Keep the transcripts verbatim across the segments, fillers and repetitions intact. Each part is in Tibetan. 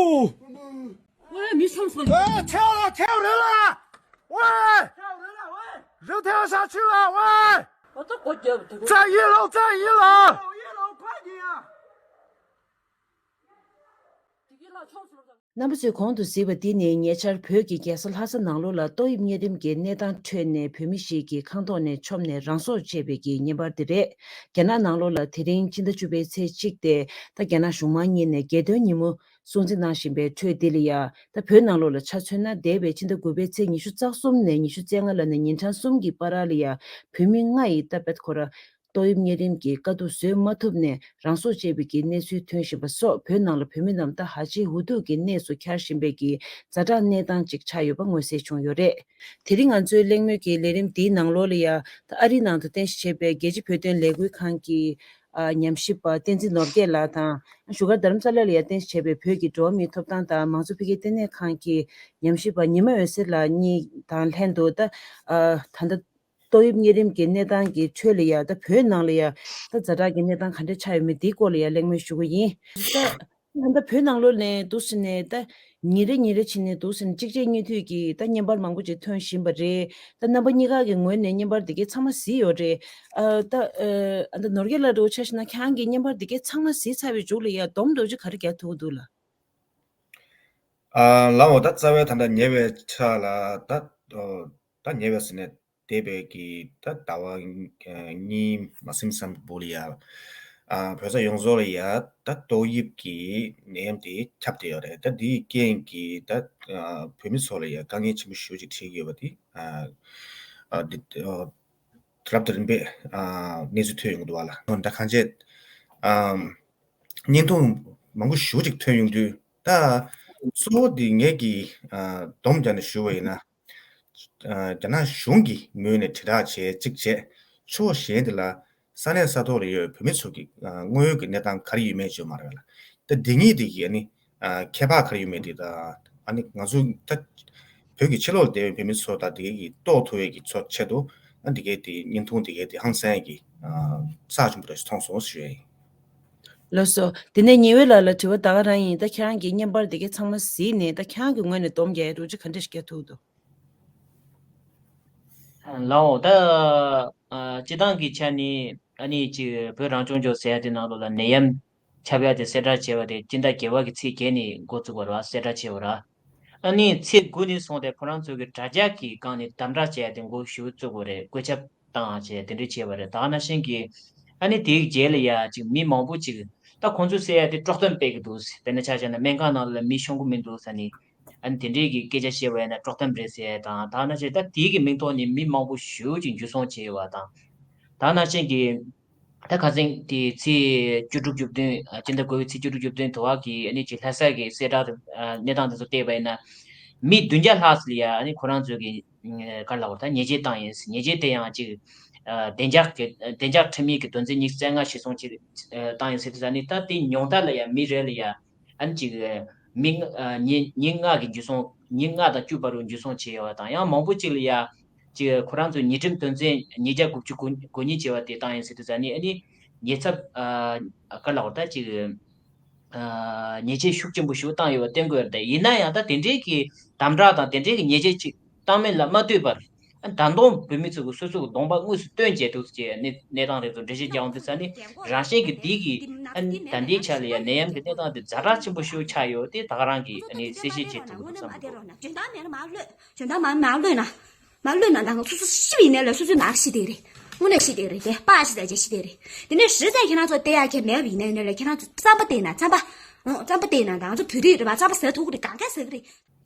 ཨོ། ཝེ། མི་སང་སང་། ཨེ། ཐལ་ལ། ཐལ་རེད་ལ། ཝེ། ཐལ་རེད་ལ། ཝེ། རི་ཐལ་ས་ཆུ་ལ། ཝེ། ཨོ་ད་གོ་རྒྱབ་དེ། རྩ་ཡི་ལོ། རྩ་ཡི་ལོ། ཡི་ལོ་ཁ་གི་ཡ། དེ་གི་ལ་ཆོག་སོང་། རྣམ་པ་ཚོས་གོང་དུ་གཟིགས་པ་འདི་ནི་ཉེ་ཆར་བོད་ཀྱི་རྒྱལ་ས་ལྷ་ས་ནང་ལོགས་ལ་ཏོག་དབྱིབས་གཉན་རིམས་ཀྱི་གནས་སྟངས་ཁྲོད་ནས་བོད་མི་ཞིག་གིས་ཁང་ཐོག་ནས་མཆོངས་ནས་རང་སྲོག་བཅད་པའི་གི་བརྙན་པར་དེ་རེད། རྒྱ་ནག་ནང་ལོགས་ལ་དེ་རིང་སྤྱི་ཟླ་བཅུ་པའི་ཚེས་གཅིག་སྟེ། ད་རྒྱ་ནག་གཞུང་མང་གཉིས་ནས་རྒྱལ་སྟོན་ཉིན་མོ་སྲུང་བརྩི་གནང་བཞིན་པའི་ཁྲོད་འདི་ལ་ཡ། ད་བོད་ནང་ལོགས་ལ་ཆ་མཚོན་ན། འདས་པའི་ཕྱི་ཟླ་དགུ་པའི་ཚེས་ཉི་ཤུ་རྩ་གསུམ་ནས་ཉི་ཤུ་རྩ་ལྔ་ལ་ནི་ཉིན་གྲངས་གསུམ་གྱི་བར་ལ་ཡ། བོད་མི་ལྔ་ཡིས་ད་བེད་ཁོ་ར་ཏོག་དབྱིབས་གཉན་རིམས་ཀྱི་དཀའ་སྡུག་བཟོད་མ་ཐུབ་ནས་རང་སྲོག་བཅད་པའི་གི་གནས་ཚུལ་ཐོན་བཞིན་པ་སོགས། བོད་ནང་ལ་བོད་མི་རྣམས་ད་ཧ་ཅང་འུ་སྡུག་གི་གནས་སུ་འཁྱར་བཞིན་པའི་གི་ཛ་དྲག་གནས་སྟངས་ཅིག་ཆགས་ཡོད་པ་མངོན་གསལ་བྱུང་ཡོད་རེད། དེ་རིང་ང་ཚོའི་གླེང་མོལ་གྱི་ལས་རིམ་འདིའི་ནང་ལོགས་ལ་ཡ། ད་ཨ་རིའི་ནང་དུ་རྟེན་གཞི་བྱས་པའི་རྒྱལ་སྤྱིའི་བོད་དོན་ལས་འགུལ་ཁང་གི་ཨ། ཉམས་ཞིབ་པ་བསྟན་འཛིན་ནོར་རྒྱས་ལགས་དང་། བཞུགས་སྒར་རྡ་རམ་ས་ལ་ལ་ཡ་རྟེན་གཞི་བྱས་པའི་བོད་ཀྱི་འགྲོ་བ་མིའི་ཐོབ་ཐང་དང་མང་གཙོ་འཕེལ་རྒྱས་ལྟེ་གནས་ཁང་གི་ཉམས་ཞིབ་པ་ཉི་མ་འོད་ཟེར་ལགས་གཉིས་དང་ལྷན་དུ། ད་ཨ། ད་ལྟ་ཏོག་དབྱིབས་གཉན་རིམས་ཀྱི་གནས་སྟངས་ཀྱི་ཁྲོད་ལ་ཡ། ད་བོད་ནང་ལ་ཡ། ད་ཛ་དྲག་གི་གནས་སྟངས་ག་འདྲ་ཆགས་ཡོད་མེད་འདིའི་སྐོར་ལ་ཡ་གླེང་མོལ་ཞུ་གི་ཡིན། ད་ད་ལྟ་བོད་ནང་ལོགས་ནས་འདུག་ཟེར་ནས། ད་ཉིན་རེ་ཉིན་རེ་བྱས་ནས་འདུག་ཟེར་ནས་གཅིག་རྗེས་གཉིས་མཐུད་ཀྱིས་ད་བརྙན་པར་མང་པོ་ཅིག་ཐོན་བཞིན་པ་རེད། ད་རྣམ་པ་གཉིས་ཀ་གི་ངོས་ནས་བརྙན་པར་འདི་གའི་ཚང་མ་གཟིགས་ཡོད་རེད། ཨ། ད་ཨ། ད་ནོར་རྒྱས་ལགས་འདྲ་བོ་ཆ་བཞག་ན། ཁྱེད་རང་གིས་བརྙན་པར་འདི་གའི་ཚང་མ་གཟིགས་ཚར་བའི་མཇུག་ལ་ཡ་སྡོམ་འདྲ་བོ་ཅིག་ག་རེ་རྒྱག་ཐུབ་ཀྱི་འདུག་ལགས། ཨ། ལགས་འོ། ད་རྩ་བའི་ད་ལྟ་ཉེ་བའི་ཆར་ལ། ད་ཨོ། ད་ཉེ་བའི་ཟེར་ནས་འདས་པའི་གི་ད་ཟླ་བ་གཉིས་མ་ཟིན་ཙམ་གྱི་སྦུག་ལ་ཡ། ཨ། བོད་ས་ཡོངས་རྫོགས་ལ་ཡ་ད་ཏོག་དབྱིབས་ཀྱི་ནད་ཡམས་དེ་ཁྱབ་བསྡད་ཡོད་རེད། ད་འདིའི་རྐྱེན་གྱིས་ད་ཨ། བོད་མི་ཚོ་ལ་ཡ་དཀའ་ངལ་ཆེན་པོ་ཞེ་པོ་ཅིག་འཕྲད་ཀྱི་ཡོད་པ་དེ། ཨ། ཨ། འདི། ཨ། རབ་དང་རིམ་པས། ཨ། གནས་ཚུལ་ཐོན་ཡོང་གི་འདུག་བ་ལ། ད་གང་བྱས། ཨ། བརྙན་ཐུང་མང་པོ་ཞེ་པོ་ཅིག་ཐོན་ཡོང་དུས། ད་གཙོ་བོ་འདི་ངས་ཀྱིས། ཨ། སྡོམ་རྒྱག་ནས་ཞུ་བ་ཡིན་ན། ཨ། རྒྱ་ནག་གཞུང་གི་ངོས་ནས་དྲིལ་བསྒྲགས་བྱས་གཅིག་བྱས། ཕྱོགས་གཞན་དེ་ལ་ས་གནས་ས་ཐོག་ལ་ཡོད་བོད་མི་ཚོ་གི། ཨ། དངོས་ཡོད་ཀྱི་གནས་སྟངས་ག་རེ་ཡོད་མེད་བརྗོད་མ་རེད་ལ། ད་འདི་གཉིས་དེ་གི་ཨ་ནི། ཨ། ཁྱད་པར་ག་རེ་ཡོད་མེད་དེ་དང་། ཨ་ནི་ང་ཚོ་ད་བོད་ཀྱི་ཕྱི་ལོགས་ལ་བསྡད་པའི་བོད་མི་ཚོ་དང་དེ་གི་རྟོགས་ཐུབ་པའི་གི་ཚོ་ཆེད་དུ། ཨ། འདི་གའི་དེ་བརྙན་ཐུང་འདི་གའི་དེ་ཧང་སང་གི། ཨ། རྩ་ཆེན་པོ་རེ་ཞིག་མཐོང་སོང་ཞུ་ཡ་ཡིན། ལགས་སོ། དེ་ནས་ཉི་འོད་ལགས་ལ་དྲི་བ་ད་ག་རང་ཡིན། ད་ཁྱེད་རང་གིས་བརྙན་པར་འདི་གའི་ཚང་མ་གཟིགས་ནས། ད་ཁྱེད་རང་གི་ངོས་ནས་སྡོམ་རྒྱག་ཡ་འདྲ་བོ་ཅིག་ག་འདྲ་ཞིག་རྒྱག་ཐུབ་འདུག། ལགས་འོ། ད་ཨ། སྤྱི་བཏང་གི་ཆ་ནས་ཨ་ནི་ཅིག་བོད་རང་སྐྱོང་ལྗོངས་ཟེར་ཡ་དེ་ནང་ལོགས་ལ་ནད་ཡམས་ཁྱབ་ཡ་དེ་གསལ་བསྒྲགས་བྱས་པ་དེ་སྤྱི་ཟླ་བརྒྱད་པ་གི་ཚེས་བརྒྱད་ནས་འགོ་བཙུགས་པ་རེད་བ། གསལ་བསྒྲགས་བྱས་པ་རེད། ཨ་ནི་ཚེས་དགུ་ནས་བཟུང་སྟེ་ཁོ་རང་ཚོ་གི་དྲ་རྒྱ་གི་སྒང་ནས་དམ་དྲག་བྱས་ཏེ་འགོ་ཞུ་བཙུགས་པ་རེད། བཀོད་ཁྱབ་བཏང་བྱས་དེ་འདྲ་བྱས་པ་རེད། ད་ག་ནང་བཞིན་གྱི་ཨ་ནི་དེའི་རྗེས་ལ་ཡ་ཅིག་མི་མང་པོ་ཅིག་ད་ཁོང་ཚོས་ཟེར་ཡ་དེ་དཀྲོག་གཏམ་སྤེལ་གི་འདུག། དཔེར་ན་ཆ་བཞག་ན་སྨན་ཁང་ནང་ལ་མི་ཤོང་གི་མི་འདུག་ཟེར་ནས། ཨ་ནི་དེ་འདྲའི་གི་སྐད་ཆ་བཤད་པ་ཡིན་ན་དཀྲོག་གཏམ་རེད་ཟེར་ཡ་དང་། ད་ག་ནང་བཞིན་ད་དེའི་གི་མིང་ཐོག་ནས་མི་མང་པོ་ཞེ་པོ་ཅིག་འཇུ་བཟུང་བྱས་ཡོད་པ་དང་། ད་ག་ནང་བཞིན་གྱི་ད་ཁ་སང་དེ་ཚེས་བཅུ་དྲུག་བཅུ་བདུན། ཨ། སྤྱི་ཟླ་དགུ་པའི་ཚེས་བཅུ་དྲུག་བཅུ་བདུན་དུ་བ་གི་ཨ་ནི་ཅིག་ལྷ་ས་གི་གསལ་བསྒྲགས་དེ། ཨ། གནས་སྟངས་དེ་ཚོ་བལྟས་པ་ཡིན་ན། མི་བདུན་བརྒྱ་ལྷག་ཙམ་ལ་ཡ་ཨ་ནི་ཁོ་རང་ཚོ་གི། ཨ། ག་རེ་ལབ་དགོས་རེད། ད་ཉེས་ཆད་བཏང་ཡིན། ཉེས་ཆད་དེ་ཡང་ཅིག། ཨ། བདེ་འཇགས་ཀྱི། བདེ་འཇགས་ཁྲིམས་ཡིག་གི་དོན་ཚན་ཉི་ཤུ་རྩ་ལྔ་གཞིར་བཟུང་ཅིག། ཨ། བཏང་ཡིན་ཟེར་དུས་ཙང་ནི། ད་དེ་ཉུང་མཐའ་ལ་ཡ་མི་རེ་ལ་ཡ་ཨ་ནི་ཅིག། མི་ལྔ། ཨ། ཉིན། ཉིན་ལྔ་གི་འཇུ་བཟུང་། ཉིན་ལྔ་དང་བཅུ་བར་དུ་འཇུ་བཟུང་བྱས་ཡོད་པ་དང་། ཡང་མང་པོ་ཅིག་ལ་ཡ་ཅིག་ཁོ་རང་ཚོའི་ཉེས་ཁྲིམས་དོན་ཚན་ཉིས་བརྒྱ་དགུ་བཅུ་གོ་གོ་གཉིས་བྱས་པ་དེ་བཏང་ཡིན་ཟེར་དུས་ཙང་ནི། ཨ་ནི་ཉེས་ཚབས། ཨ། ག་རེ་ལབ་དགོས་རེད། ད་ཅིག། ཨ། ཉེས་ཆད་ཤུགས་ཆེན་པོ་ཞིག་བཏང་ཡོད་པ་བསྟན་དགོས་རེད། ད་ཡིན་ན་ཡང་ད་དེ་འདྲའི་གི་དམ་དྲག་དང་དེ་འདྲའི་གི་ཉེས་ཆད་ཅིག་བཏང་མིན་ལ་མ་ལྟོས་པར། ཨ། ད་དུང་བོད་མི་ཚོ་གིས་སོ་སོ་གི་གདོང་པ་དངོས་སུ་སྟོན་བྱས་འདུག་ཅེས་གནས་གནས་སྟངས་རེ་ཚོ་འགྲེལ་བཤད་རྒྱག་འོང་དུས་ཙང་ནི། རང་བཞིན་གྱིས་འདི་གི། ཨ། ད་ལྟའི་ཆ་ལ་ཡ་ནད་ཡམས་ཀྱི་གནས་སྟངས་དེ་ཛ་དྲག་ཆེན་པོ་ཞིག་ཆགས་ཡོད་དེ་ད་ག་རང་གིས་ཨ་ནི་གསལ་བཤད་བྱེད་ཐུབ་ཀྱི་འདུག་བསམ་གྱི་འདུག། འཇོན་ཐང་མེད་ན་མར་གློད། འཇོན་ཐང་མར་མར་གློད་ན། མར་གློད་ན་ད་ང་སོ་སོ་ཤི་བ་ཡིན་ནའི་ལ་སོ་སོའི་མར་ཤི་བསྡད་རེད། དངོས་གནས་ཤི་བསྡད་རེད། དེ་པ་ཤི་ད་ཅེ་ཤི་བསྡད་རེད། དེ་ནས་གཞི་རྩ་ཁྱེད་རང་ཚོ་བལྟ་ཡ་གལ་མེད་པ་ཡིན་ནའི་ལ། ཁྱེད་རང་ཚོ་རྩམ་པ་བལྟས་ན་རྩམ་པ། ཨོ། རྩམ་པ་བལྟས་ན་ད་ང་ཚོ་བོད་རིགས་རེད་པ། རྩམ་པ་ཟ་ཐུབ་ཀྱི་རེད། གང་ག་ཟ་གི་རེད།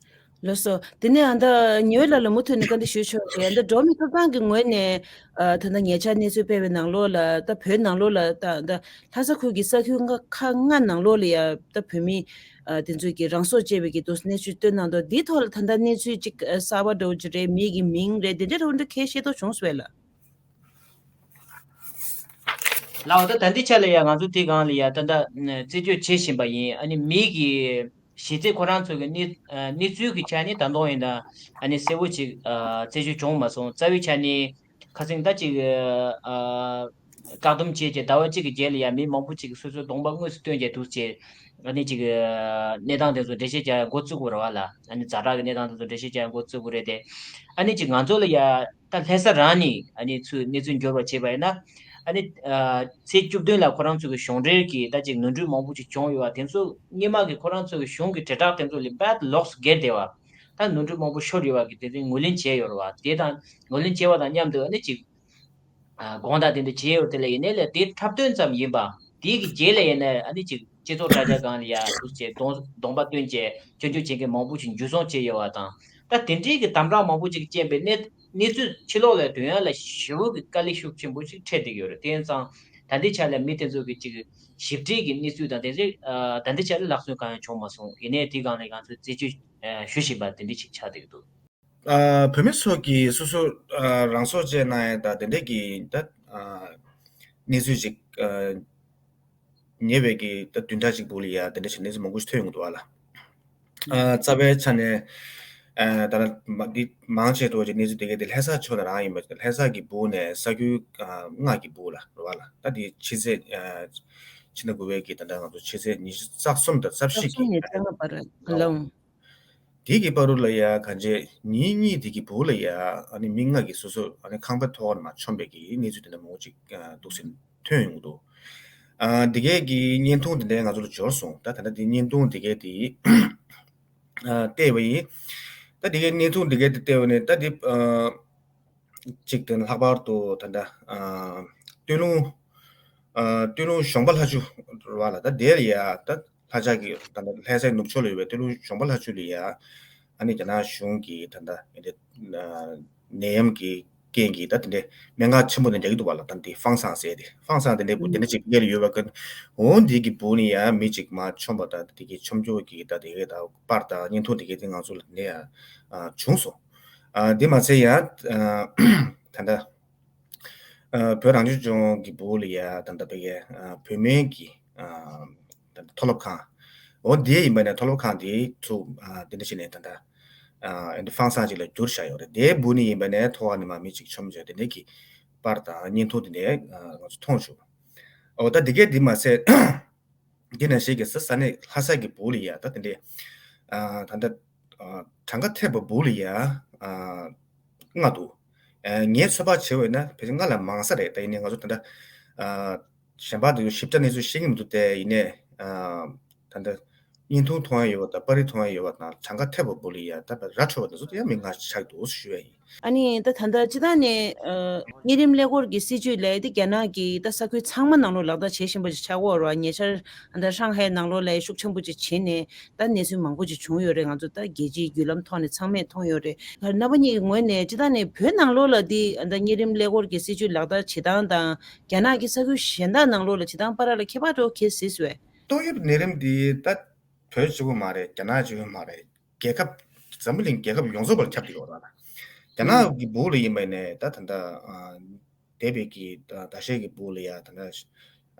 ལགས་སོ། དེ་ནས་ཨ། ད་ཉི་འོད་ལགས་ལ་མུ་མཐུད་ནས་བཀའ་འདྲི་ཞུ་ཆོག་གི། ཨ། ད་འགྲོ་བ་མིའི་ཐོབ་ཐང་གི་ངོས་ནས། ཨ། ད་ལྟ་ཉེ་ཆར་གནས་ཚུལ་སྤེལ་བའི་ནང་ལོགས་ལ། ད་བོད་ནང་ལོགས་ལ། ད་ད་ལྷ་ས་ཁུལ་གྱི་ས་ཁུལ་ལྔ་ཁག་ལྔ་ནང་ལོགས་ལ་ཡ། ད་བོད་མི། ཨ། དེ་ཚོས་ཀྱིས་རང་སྲོག་བཅད་པའི་གི་དུ་གནས་ཚུལ་བཏོན་གནང་འདུག། འདིའི་ཐོག་ལ་ད་ལྟ་གནས་ཚུལ་ཅིག་གསར་པ་འདྲ་བོ་ཅིག་རེད། མི་གི་མིང་རེད། དེ་འདྲ་འདྲ་བོ་འདྲ་གས་ཤེས་རྟོགས་བྱུང་སོང་བས་ལགས། ལགས་འོ། ད་ད་ལྟའི་ཆ་ལ་ཡ་ང་ཚོ་དེ་སྒང་ལ་ཡ་ད་ལྟ་རྩད་གཅོད་བྱེད་བཞིན་པ་ཡིན། ཨ་ནི་མི་གི་གཞི་རྩའི་ཁོ་རང་ཚོ་གི་གནས་གནས་ཚུལ་གྱི་ཆ་ནས་ད་དུང་ཡིན་ན་ཨ་ནི་གསལ་བོ་ཅིག་རྩད་གཅོད་བྱུང་མ་སོང་། རྩ་བའི་ཆ་ནས་ཁ་སང་ད་ཅིག་བཀག་སྡོམ་བྱས་རྗེས་ཟླ་བ་གཅིག་གི་རྗེས་ལ་ཡ་མི་མང་པོ་ཅིག་གིས་སོ་སོའི་གདོང་པ་དངོས་སུ་སྟོན་བྱས་འདུག་ཅེས་ ཨ་ནི་ཅིག་གནས་སྟངས་དེ་ཚོ་འགྲེལ་བཤད་རྒྱག་ཡ་འགོ་བཙུགས་དགོས་རེད་བ་ལ། ཨ་ནི་ཛ་དྲག་གི་གནས་སྟངས་དེ་ཚོ་འགྲེལ་བཤད་རྒྱག་ཡ་འགོ་བཙུགས་དགོས་རེད་དེ། ཨ་ནི་ཅིག་ང་ཚོ་ལ་ཡ་ད་ལྷ་ས་རང་ནས་ཨ་ནི་ཚུར་གནས་ཚུལ་འབྱོར་བ་བྱས་པ་ཡིན་ན། ཨ་ནི་ཚེས་བཅུ་བདུན་ལ་ཁོ་རང་ཚོ་གི་གཞུང་འབྲེལ་གྱི་ད་ཅིག་ནོར་འཁྲུལ་མང་པོ་ཅིག་བྱུང་ཡོད་བ། དེ་ཚོ་སྔོན་མ་གི་ཁོ་རང་ཚོ་གི་གཞུང་གི་དྲིལ་བསྒྲགས་དེ་ཚོ་ལས་རྦད་ལོགས་སུ་བརྒལ་བསྡད་བ། ད་ནོར་འཁྲུལ་མང་པོ་ཤོར་ཡོད་བ་གི་དེ་ཚོ་ངོས་ལེན་བྱས་ཡོད་རེད་བ། དེ་དང་ངོས་ལེན་བྱས་པ་དང་མཉམ་དུ་ཨ་ནི་ཅིག་ཨ་དགོངས་དག་དེ་འདྲ་བྱས་ཡོད་དེ་ལ་ཡིན་ནའི་ལས་དེ་འཁྲབ་སྟོན་ཙམ་ཡིན་པ། དེའི་གི་རྗེས་ལ་ཡིན་ན་ཨ་ནི་ཅིག་སྤྱི་ཚོགས་དྲ་རྒྱ་སྒང་ལ་ཡ་འདུག་བྱས་གདོང་གདོང་པ་སྟོན་བྱས་སྐྱོན་བརྗོད་བྱེད་མཁན་མང་པོ་ཞིག་འཇུ་བཟུང་བྱས་ཡོད་པ་དང་། ད་དེ་འདྲའི་གི་དམ་དྲག་མང་པོ་ཞིག་རྐྱེན་པས་གནས་གནས་ཚུལ་ཕྱི་ལོགས་ལ་ཐོན་ཡ་ལ་ཞེ་པོ་གི་དཀའ་ལས་ཤུགས་ཆེན་པོ་ཞིག་འཕྲད་བསྡད་ཡོད་རེད། དེ་ཡིན་ཙང་ད་ལྟའི་ཆ་ལ་མི་དེ་ཚོ་གི་ཅིག་ཞིབ་ཕྲའི་གི་གནས་ཚུལ་དང་དེ་ཚོ་ཨ་ད་ལྟའི་ཆ་ལ་ལག་སོན་གང་ཡང་བྱུང་མ་སོང་། ཡིན་ནའི་དེ་སྒང་ལ་ང་ཚོས་རྩད་གཅོད་ཞུ་བཞིན་པ་དེ་འདྲ་ཞིག་ཆགས་བསྡད་ཀྱི་འདུག། ཨ་བོད་མི་ཚོ་གིས་སོ་སོ་ཨ་རང་སྲོག་བཅད་གནང་ཡ་ད་དེ་འདྲས་ཀྱི་ད་ཨ་གནས་ཚུལ་ཅིག་ཨ་ཉེ་བའི་གི་ད་བདུན་ཕྲག་ཅིག་སྦུག་ལ་ཡ་དེ་འདྲས་ཀྱི་གནས་ཚུལ་མང་པོ་ཞིག་ཐོན་ཡོང་གི་འདུག་ཨ་ལ། ཨ་རྩ་བའི་ཆ་ནས་ཨ་ད་ལ་མ་འདི་མང་ཆེ་ཐོག་ཅིག་གནས་ཚུལ་དེ་གའི་དེ་ལྷ་ས་ཕྱོགས་ནས་རང་ཡིན་པ་ལྷ་ས་གི་སྦུག་ནས་ས་ཁུལ་ཨ་ལྔ་གི་སྦུག་ལ་རེད་བ་ལ། ད་དེ་ཕྱི་ཚེས་ཨ་ཕྱི་ཟླ་དགུ་པའི་གི་ད་ལྟ་ང་ཚོ་ཕྱི་ཚེས་ཉི་ཤུ་རྩ་གསུམ་དང་རྩ་བཞི་གསུམ་གི་ནས་རྩ་ལྔ་བར་ལོ། དེ་གི་བར་དུ་ལ་ཡ་གང་བྱས་ཉིན་གཉིས་དེ་གི་བར་ལ་ཡ་ཨ་ནི་མི་ལྔ་གིས་སོ་སོ་ཨ་ནི་ཁང་པའི་ཐོག་ནས་མར་མཆོངས་པའི་གི་གནས་ཚུལ་དེ་འདྲ་མང་པོ་ཅིག་འདུག་ཟེར་ཐོན་ཡོང་གི་འདུག། ཨ་འདི་གའི་གི་བརྙན་ཐུང་དེ་འདྲ་ང་ཚོ་ལ་འབྱོར་སོང་། ད་ད་ལྟ་དེ་བརྙན་ཐུང་དེ་གའི་དེ་ཨ་བལྟས་པ་ཡིན། ད་དེ་གའི་བརྙན་ཐུང་དེ་གའི་དེ་བལྟས་པ་ནས་ད་དེ་ཨ་ཅིག་དེ་ལྷག་པར་དུ་ད་ལྟ་ཨ་སྟོད་ལུང་ཨ་སྟོད་ལུང་གཞོང་པ་ལྷ་ཆུ་རེད་བ་ལ། ད་དེ་ལ་ཡ་ད་ལྷ་ལྕགས་ཀྱི་ད་ལྟ་ལྷ་སའི་ནུབ་ཕྱོགས་ལ་ཡོད་པའི་སྟོད་ལུང་གཞོང་པ་ལྷ་ཆུ་ལ་ཡ་ཨ་ནི་རྒྱ་ནག་གཞུང་གིས་ད་ལྟ་ཨ་ནད་ཡམས་ཀྱི་རྐྱེན་གྱིས་ད་དེ་འདྲའི་སྨན་ཁང་ཆེན་པོ་ནས་རྒྱག་གི་འདུག་བ་ལ། ད་འདི་ཧྥང་སང་ཟེར་ཏེ་ཧྥང་སང་དེ་འདྲའི་བུ་དེ་འདྲ་ཅིག་སྔོན་ལ་ཡོད་པ་ཀུན་འོང་འདི་གི་བུ་ནི་ཡ་མི་ཅིག་མ་མཆོངས་པ་ད་དེ་གི་མཆོང་རྒྱུ་གི་ད་དེ་གི་ད་པར་དང་བརྙན་ཐུང་དེ་གི་དེ་ང་ཚོ་ལ་ནས་ཡ་བྱུང་སོང་། ཨ་འདི་མ་ཚད་ཡ་ད་ལྟ་ཨ་བོད་རང་སྐྱོང་ལྗོངས་ཀྱི་སྦུག་ལ་ཡ་ད་ལྟ་བོད་ཀྱི་ཨ་བོད་སྨན་གྱི་ཨ་ད་ལྟ་མཐོ་སློབ་ཁང་འོ་འདི་ཡིན་པ་ནས་མཐོ་སློབ་ཁང་འདི་ཚུགས། ཨ་འདི་འདྲ་བྱས་ནས་ད་ལྟ་ཨ་འདི་ཧྥང་སང་ཅིག་ལ་བསྒྱུར་བཞག་ཡོད་རེད། དེའི་སྦུག་ནས་ཡིན་པ་ནས་ཐོག་ནས་མ་མི་ཅིག་མཆོངས་བྱས་དེ་འདྲའི་གི་པར་དང་བརྙན་ཐུང་དེ་འདྲའི་ཨ་ང་ཚོ་མཐོང་བྱུང་། འོ་ད་འདི་གས་འདི་མ་ཟད། འདི་ནང་བཞིན་གྱི་ས་ས་གནས་ལྷ་ས་གི་སྦུག་ལ་ཡ་ད་དེ་འདྲའི་ཨ་ད་ལྟ་ཨ་གྲངས་ཀ་ཐེབས་པ་སྦུག་ལ་ཡ་ཨ་ལྔ་འདུག། ཨ་ངས་ཚོད་དཔག་བྱས་པ་ཡིན་ན་ཕལ་ཆེར་ལྔ་ལས་མང་ས་རེད། ད་ཡིན་ནའི་ང་ཚོ་ད་ལྟ་ཨ་གཞན་པ་དེ་ཚོ་ཞིབ་ཕྲ་གནས་ཚུལ་ཤེས་ཀྱི་མི་འདུག་སྟེ། ཡིན་ནའི་ཨ་ད་ལྟ་བརྙན་ཐུང་མཐོང་ཡ་ཡོད་པ་དང་པར་རིས་མཐོང་ཡ་ཡོད་པ་དང་གྲངས་ཀ་ཐེབས་པ་སྦུག་ལ་ཡ་ད་ར་འཕྲོད་པ་དེ་ཚོ་དེ་ཡང་མི་ལྔ་ཆགས་འདུག་ཞུ་ཡ་ཡིན། ཨ་ནི་ད་ད་ལྟ་སྤྱི་བཏང་ནས་ཨ་གཉན་རིམས་ཀླད་ཀོར་གྱི་སྲིད་ཇུས་ལས་དེ་རྒྱ་ནག་གིས་ད་ས་ཁུལ་ཚང་མ་ནང་ལོགས་ལག་བསྟར་བྱེད་བཞིན་པ་ཞིག་ཆགས་ཀྱི་ཡོད་རེད་བ། ཉེ་ཆར་ད་ཧྲང་ཧའེ་ནང་ལོགས་ལ་ཤུགས་ཆེན་པོ་ཅིག་བྱས་ནས་ད་གནས་ཚུལ་མང་པོ་ཅིག་བྱུང་ཡོད་རེད། ང་ཚོ་ད་རྒྱལ་སྤྱིའི་བརྒྱུད་ལམ་ཐོག་ནས་ཚང་མས་མཐོང་ཡོད་རེད། རྣམ་པ་གཉིས་ཀྱི་ངོས་ནས་སྤྱི་བཏང་ནས་བོད་ནང་ལོགས་ལ་དེ་ད་གཉན་རིམས་ཀླད་ཀོར་གྱི་སྲིད་ཇུས་ལག་བསྟར་བྱེད་སྟངས་དང་རྒྱ་ནག་གི་ས་ཁུལ་གཞན་དག་ནང་ལོགས་ལ་བྱེད་སྟངས་བར་ལ་ཁྱད་པར་འདྲ་བོ་ག་རེ་གཟིགས་སོང་། ཏོག་དབྱིབས་ནད་རིམས་འདི་ད་བོད་གཅིག་པུ་མ་རེད། རྒྱ་ནག་གཅིག་པུ་མ་རེད། རྒྱལ་ཁབ་འཛམ་བུ་གླིང་རྒྱལ་ཁབ་ཡོངས་རྫོགས་པར་ཁྱབ་བསྡད་ཡོད་རེད་ལ། རྒྱ་ནག་གི་སྦུག་ལ་ཡིན་པ་ནས་ད་ད་ལྟ་ཨ་འདས་པའི་གི་ད་ད་ཤའི་གི་སྦུག་ལ་ཡ་ད་ལྟ་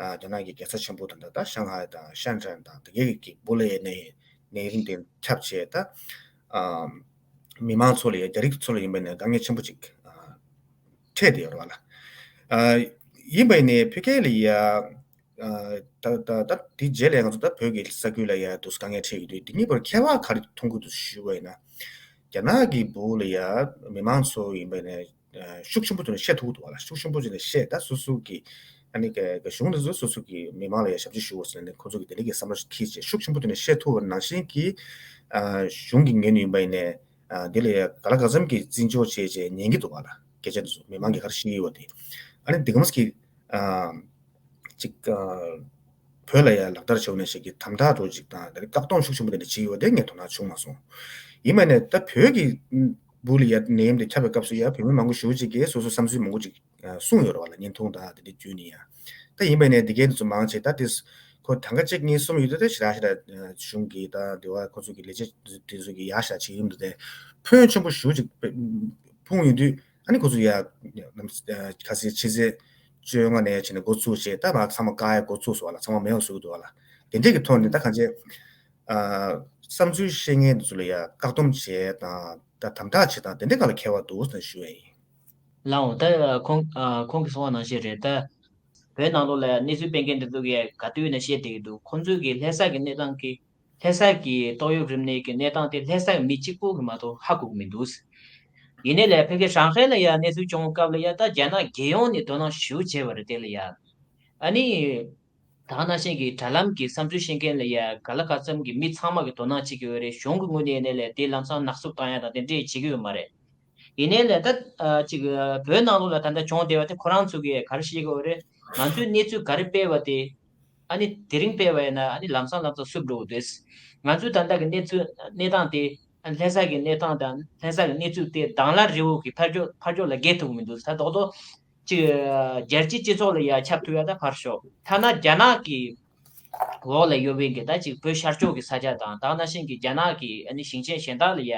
ཨ་རྒྱ་ནག་གི་རྒྱལ་ས་ཆེན་པོ་ད་ལྟ་ད་ཤང་ཧའེ་དང་ཤན་ཀྲེན་དང་དེ་གའི་གི་སྦུག་ལ་ཡ་ནས་ནད་རིམས་དེ་ཁྱབ་བྱས། ད་ཨ་མི་མང་ཚོ་ལ་ཡ་རྒྱ་རིགས་ཚོ་ལ་ཡིན་པ་ནས་དཀའ་ངལ་ཆེན་པོ་ཅིག་ཨ་འཕྲད་བསྡད་ཡོད་རེད་ལ། ཨ་ཡིན་པ་ནས་ཕ་གི་ལ་ཡ། ཨ་ད་ད་ད་དེ་རྗེས་ལ་ང་ཚོ་ད་བོད་ཀྱི་ས་ཁུལ་ལ་ཡ་དུས་དཀའ་ངལ་འཕྲད་ཡོད་དུས། འདི་གཉིས་བར་ཁྱད་པར་ག་རེ་མཐོང་གི་འདུག་ཞུ་བ་ཡིན་ན། རྒྱ་ནག་གི་སྦུག་ལ་ཡ་མི་མང་ཚོ་ཡིན་པ་ནས་ཤུགས་ཆེན་པོ་ཐོག་ནས་བཤད་ཐུབ་ཀྱི་འདུག་བ་ལ། ཤུགས་ཆེན་པོ་ཐོག་ནས་བཤད། ད་སོ་སོ་གི་ཨ་ནི་ག་ག་གཞུང་དེ་ཚོ་སོ་སོ་གི་མི་མང་ལ་ཡ་ཞབས་ཕྱི་ཞུ་བ་ཟེར་ནས་ཁོ་ཚོ་གི་དེ་འདྲ་གི་བསམ་བློ་འཁྱེར་བྱས་ཤུགས་ཆེན་པོ་ཐོག་ནས་བཤད་ཐུབ་པ་ནང་བཞིན་གྱི་ཨ་གཞུང་གི་ངོས་ནས་ཡིན་པ་ཡིན་ནས་ཨ་དེ་ལ་ཡ་ག་ལ་ག་ཙམ་གྱི་བརྩི་འཇོག་བྱས་བྱས་ཉན་གྱི་འདུག་བ་ལ། སྐད་ཆ་དེ་ཚོ་མི་མང་གིས་ག་རེ་བཤད་ཡོད་པ་དེ་ཨ་ནི་འདི་ག་མ་གི་ཨ་ཅིག་ཨ་བོད་ལ་ཡ་ལག་བསྟར་བྱས་ནས་ཞིག་གི་དམ་དྲག་འདྲ་ཅིག་དང་དེ་བཀག་སྡོམ་ཤུགས་ཆེན་པོ་དེ་འདྲ་བྱས་ཡོད་པ་དེ་ངས་དོ་སྣང་བྱུང་མ་སོང་། ཡིན་པ་ནས་ད་བོད་ཀྱི་སྦུག་ལ་ཡ་ནད་ཡམས་དེ་ཁྱབ་པའི་སྐབས་སུ་ཡ་བོད་མི་མང་པོ་ཞེ་པོ་ཅིག་གིས་སོ་སོའི་བསམ་ཚུལ་མང་པོ་ཅིག་ཨ་གསུངས་ཡོད་རེད་བ་ལ། བརྙན་ཐུང་དང་དེ་འདྲ་བརྒྱུད་ནས་ཡ། ད་ཡིན་པ་ནས་འདི་གའི་དེ་ཚོ་མང་ཆེ་ད་དེ་ཁོ་གྲངས་ཀ་གཅིག་གཉིས་གསུམ་ཡོད་དུས་ད་ཞེ་དྲག་ཞེ་དྲག་གཞུང་གི་ད་དེ་བ་ཁོ་ཚོ་གི་ལས་བྱེད་དེ་ཚོ་གི་ཡ་ཞེ་དྲག་བྱེད་ཀྱི་མི་འདུག་སྟེ། ཕོན་ཆེན་པོ་ཞེ་པོ་ཅིག་ཕུང་ཡོད་དུས། ཨ་ནི་ཁོ་ཚོ་ཡ་ནམ་ཁ་སང་ཕྱི་ཚེས་བཅོ་ལྔ་ནས་བྱས་ནས་འགོ་བཙུགས་བྱས། ད་མར་ཚང་མ་བཀག་ཡ་འགོ་བཙུགས་སོང་བ་ལ། ཚང་མ་མེད་པ་བཟོ་གི་འདུག་བ་ལ། དེ་འདྲས་ཀྱི་ཐོག་ནས་ད་གང་བྱས་ཨ་བསམ་ཚུལ་བཤད་མཁན་དེ་ཚོ་ལ་ཡ་བཀག་སྡོམ་བྱས་དང་ད་དམ་དྲག་བྱས་དང་དེ་འདྲས་སྒང་ལ་ཁྱད་པར་འདུག་ཟེར་ཞུ་ཡ་ཡིན། ལགས་འོང་། ད་ཁོང་ཨ་ཁོང་གིས་གསུངས་པ་ནང་བཞིན་རེད། ད་ བོད་ནང་ལོགས་ལ་གནས་ཚུལ་སྤེལ་མཁན་དེ་ཚོ་གིས་ག་དུས་ནས་བཤད་བསྡད་ཀྱི་འདུག་ཁོང་ཚོས་ཀྱི་ལྷ་ས་གི་གནས་སྟངས་ཀྱི་ལྷ་ས་གི་ཏོག་དབྱིབས་རིམས་ནད་ཀྱི་གནས་སྟངས་དེ་ལྷ་ས་གི་མི་གཅིག་པོ་གིས་མ་གཏོགས་ཧ་གོ་གི་མི་འདུག་ཡིན་ནའི་ལས་ཕ་གི་ཧྲང་ཧའེ་ལ་ཡ་གནས་ཚུལ་བྱུང་སྐབས་ལ་ཡ་ད་རྒྱ་ནག་རྒྱལ་ཡོངས་ནས་དོ་སྣང་ཞེ་པོ་བྱས་པ་རེད། དེ་ལ་ཡ་ཨ་ནི་ད་ག་ནང་བཞིན་གྱི་དྲ་ལམ་གྱི་བསམ་ཚུལ་བཤད་མཁན་ལ་ཡ་ག་ལ་ག་ཙམ་གྱི་མི་ཚང་མ་གི་དོ་སྣང་བྱེད་ཀྱི་ཡོད་རེད། གཞུང་གི་ངོས་ནས་ཡིན་ནའི་ལས་དེ་ལམ་སང་ནག་བསུབ་བཏང་ཡ་དང་དེ་འདྲས་བྱེད་ཀྱི་ཡོད་མ་རེད། ཡིན་ནའི་ལས་ད་ཅིག་བོད་ནང་ལོགས་ལ་ད་ལྟ་བྱུང་བསྡད་པ་དེ་ཁོ་རང་ཚོ་གིས་ག་རེ་བཤད་ཀྱི་ཡོད་རེད། ང་ཚོས་གནས་ཚུལ་ག་རེ་སྤེལ་བ་དེ་ཨ་ནི་དེ་རིང་སྤེལ་བ་ཡིན་ན་ཨ་ནི་ལམ་སང་ལམ་སང་བསུབ་འགྲོ་གི་འདུག་ང་ཚོས་ད་ལྟ་གི་གནས་ཚུལ་གནས་སྟངས་དེ་ཨ་ནི་ལྷ་ས་གི་གནས་སྟངས་དང་ལྷ་ས་གི་གནས་ཚུལ་དེ་དང་བླངས་རི་བོ་གི་ཕར་ཕྱོགས་ཕར་ཕྱོགས་ལ་བརྒལ་ཐུབ་ཀྱི་མི་འདུག་ད་རྡོག་རྡོག་ཅིག་རྒྱལ་སྤྱིའི་སྤྱི་ཚོགས་ལ་ཡ་ཁྱབ་ཐུབ་ཡ་ད་ཕར་ཞོག་ཐ་ན་རྒྱ་ནག་གི་འོག་ལ་ཡོད་པའི་གི་ད་ཅིག་བོད་ཤར་ཕྱོགས་ཀྱི་ས་ཆ་དང་ད་ག་ནང་བཞིན་གྱི་རྒྱ་ནག་གི་ཨ་ནི་ཞིང་ཆེན་གཞན་དག་ལ་ཡ་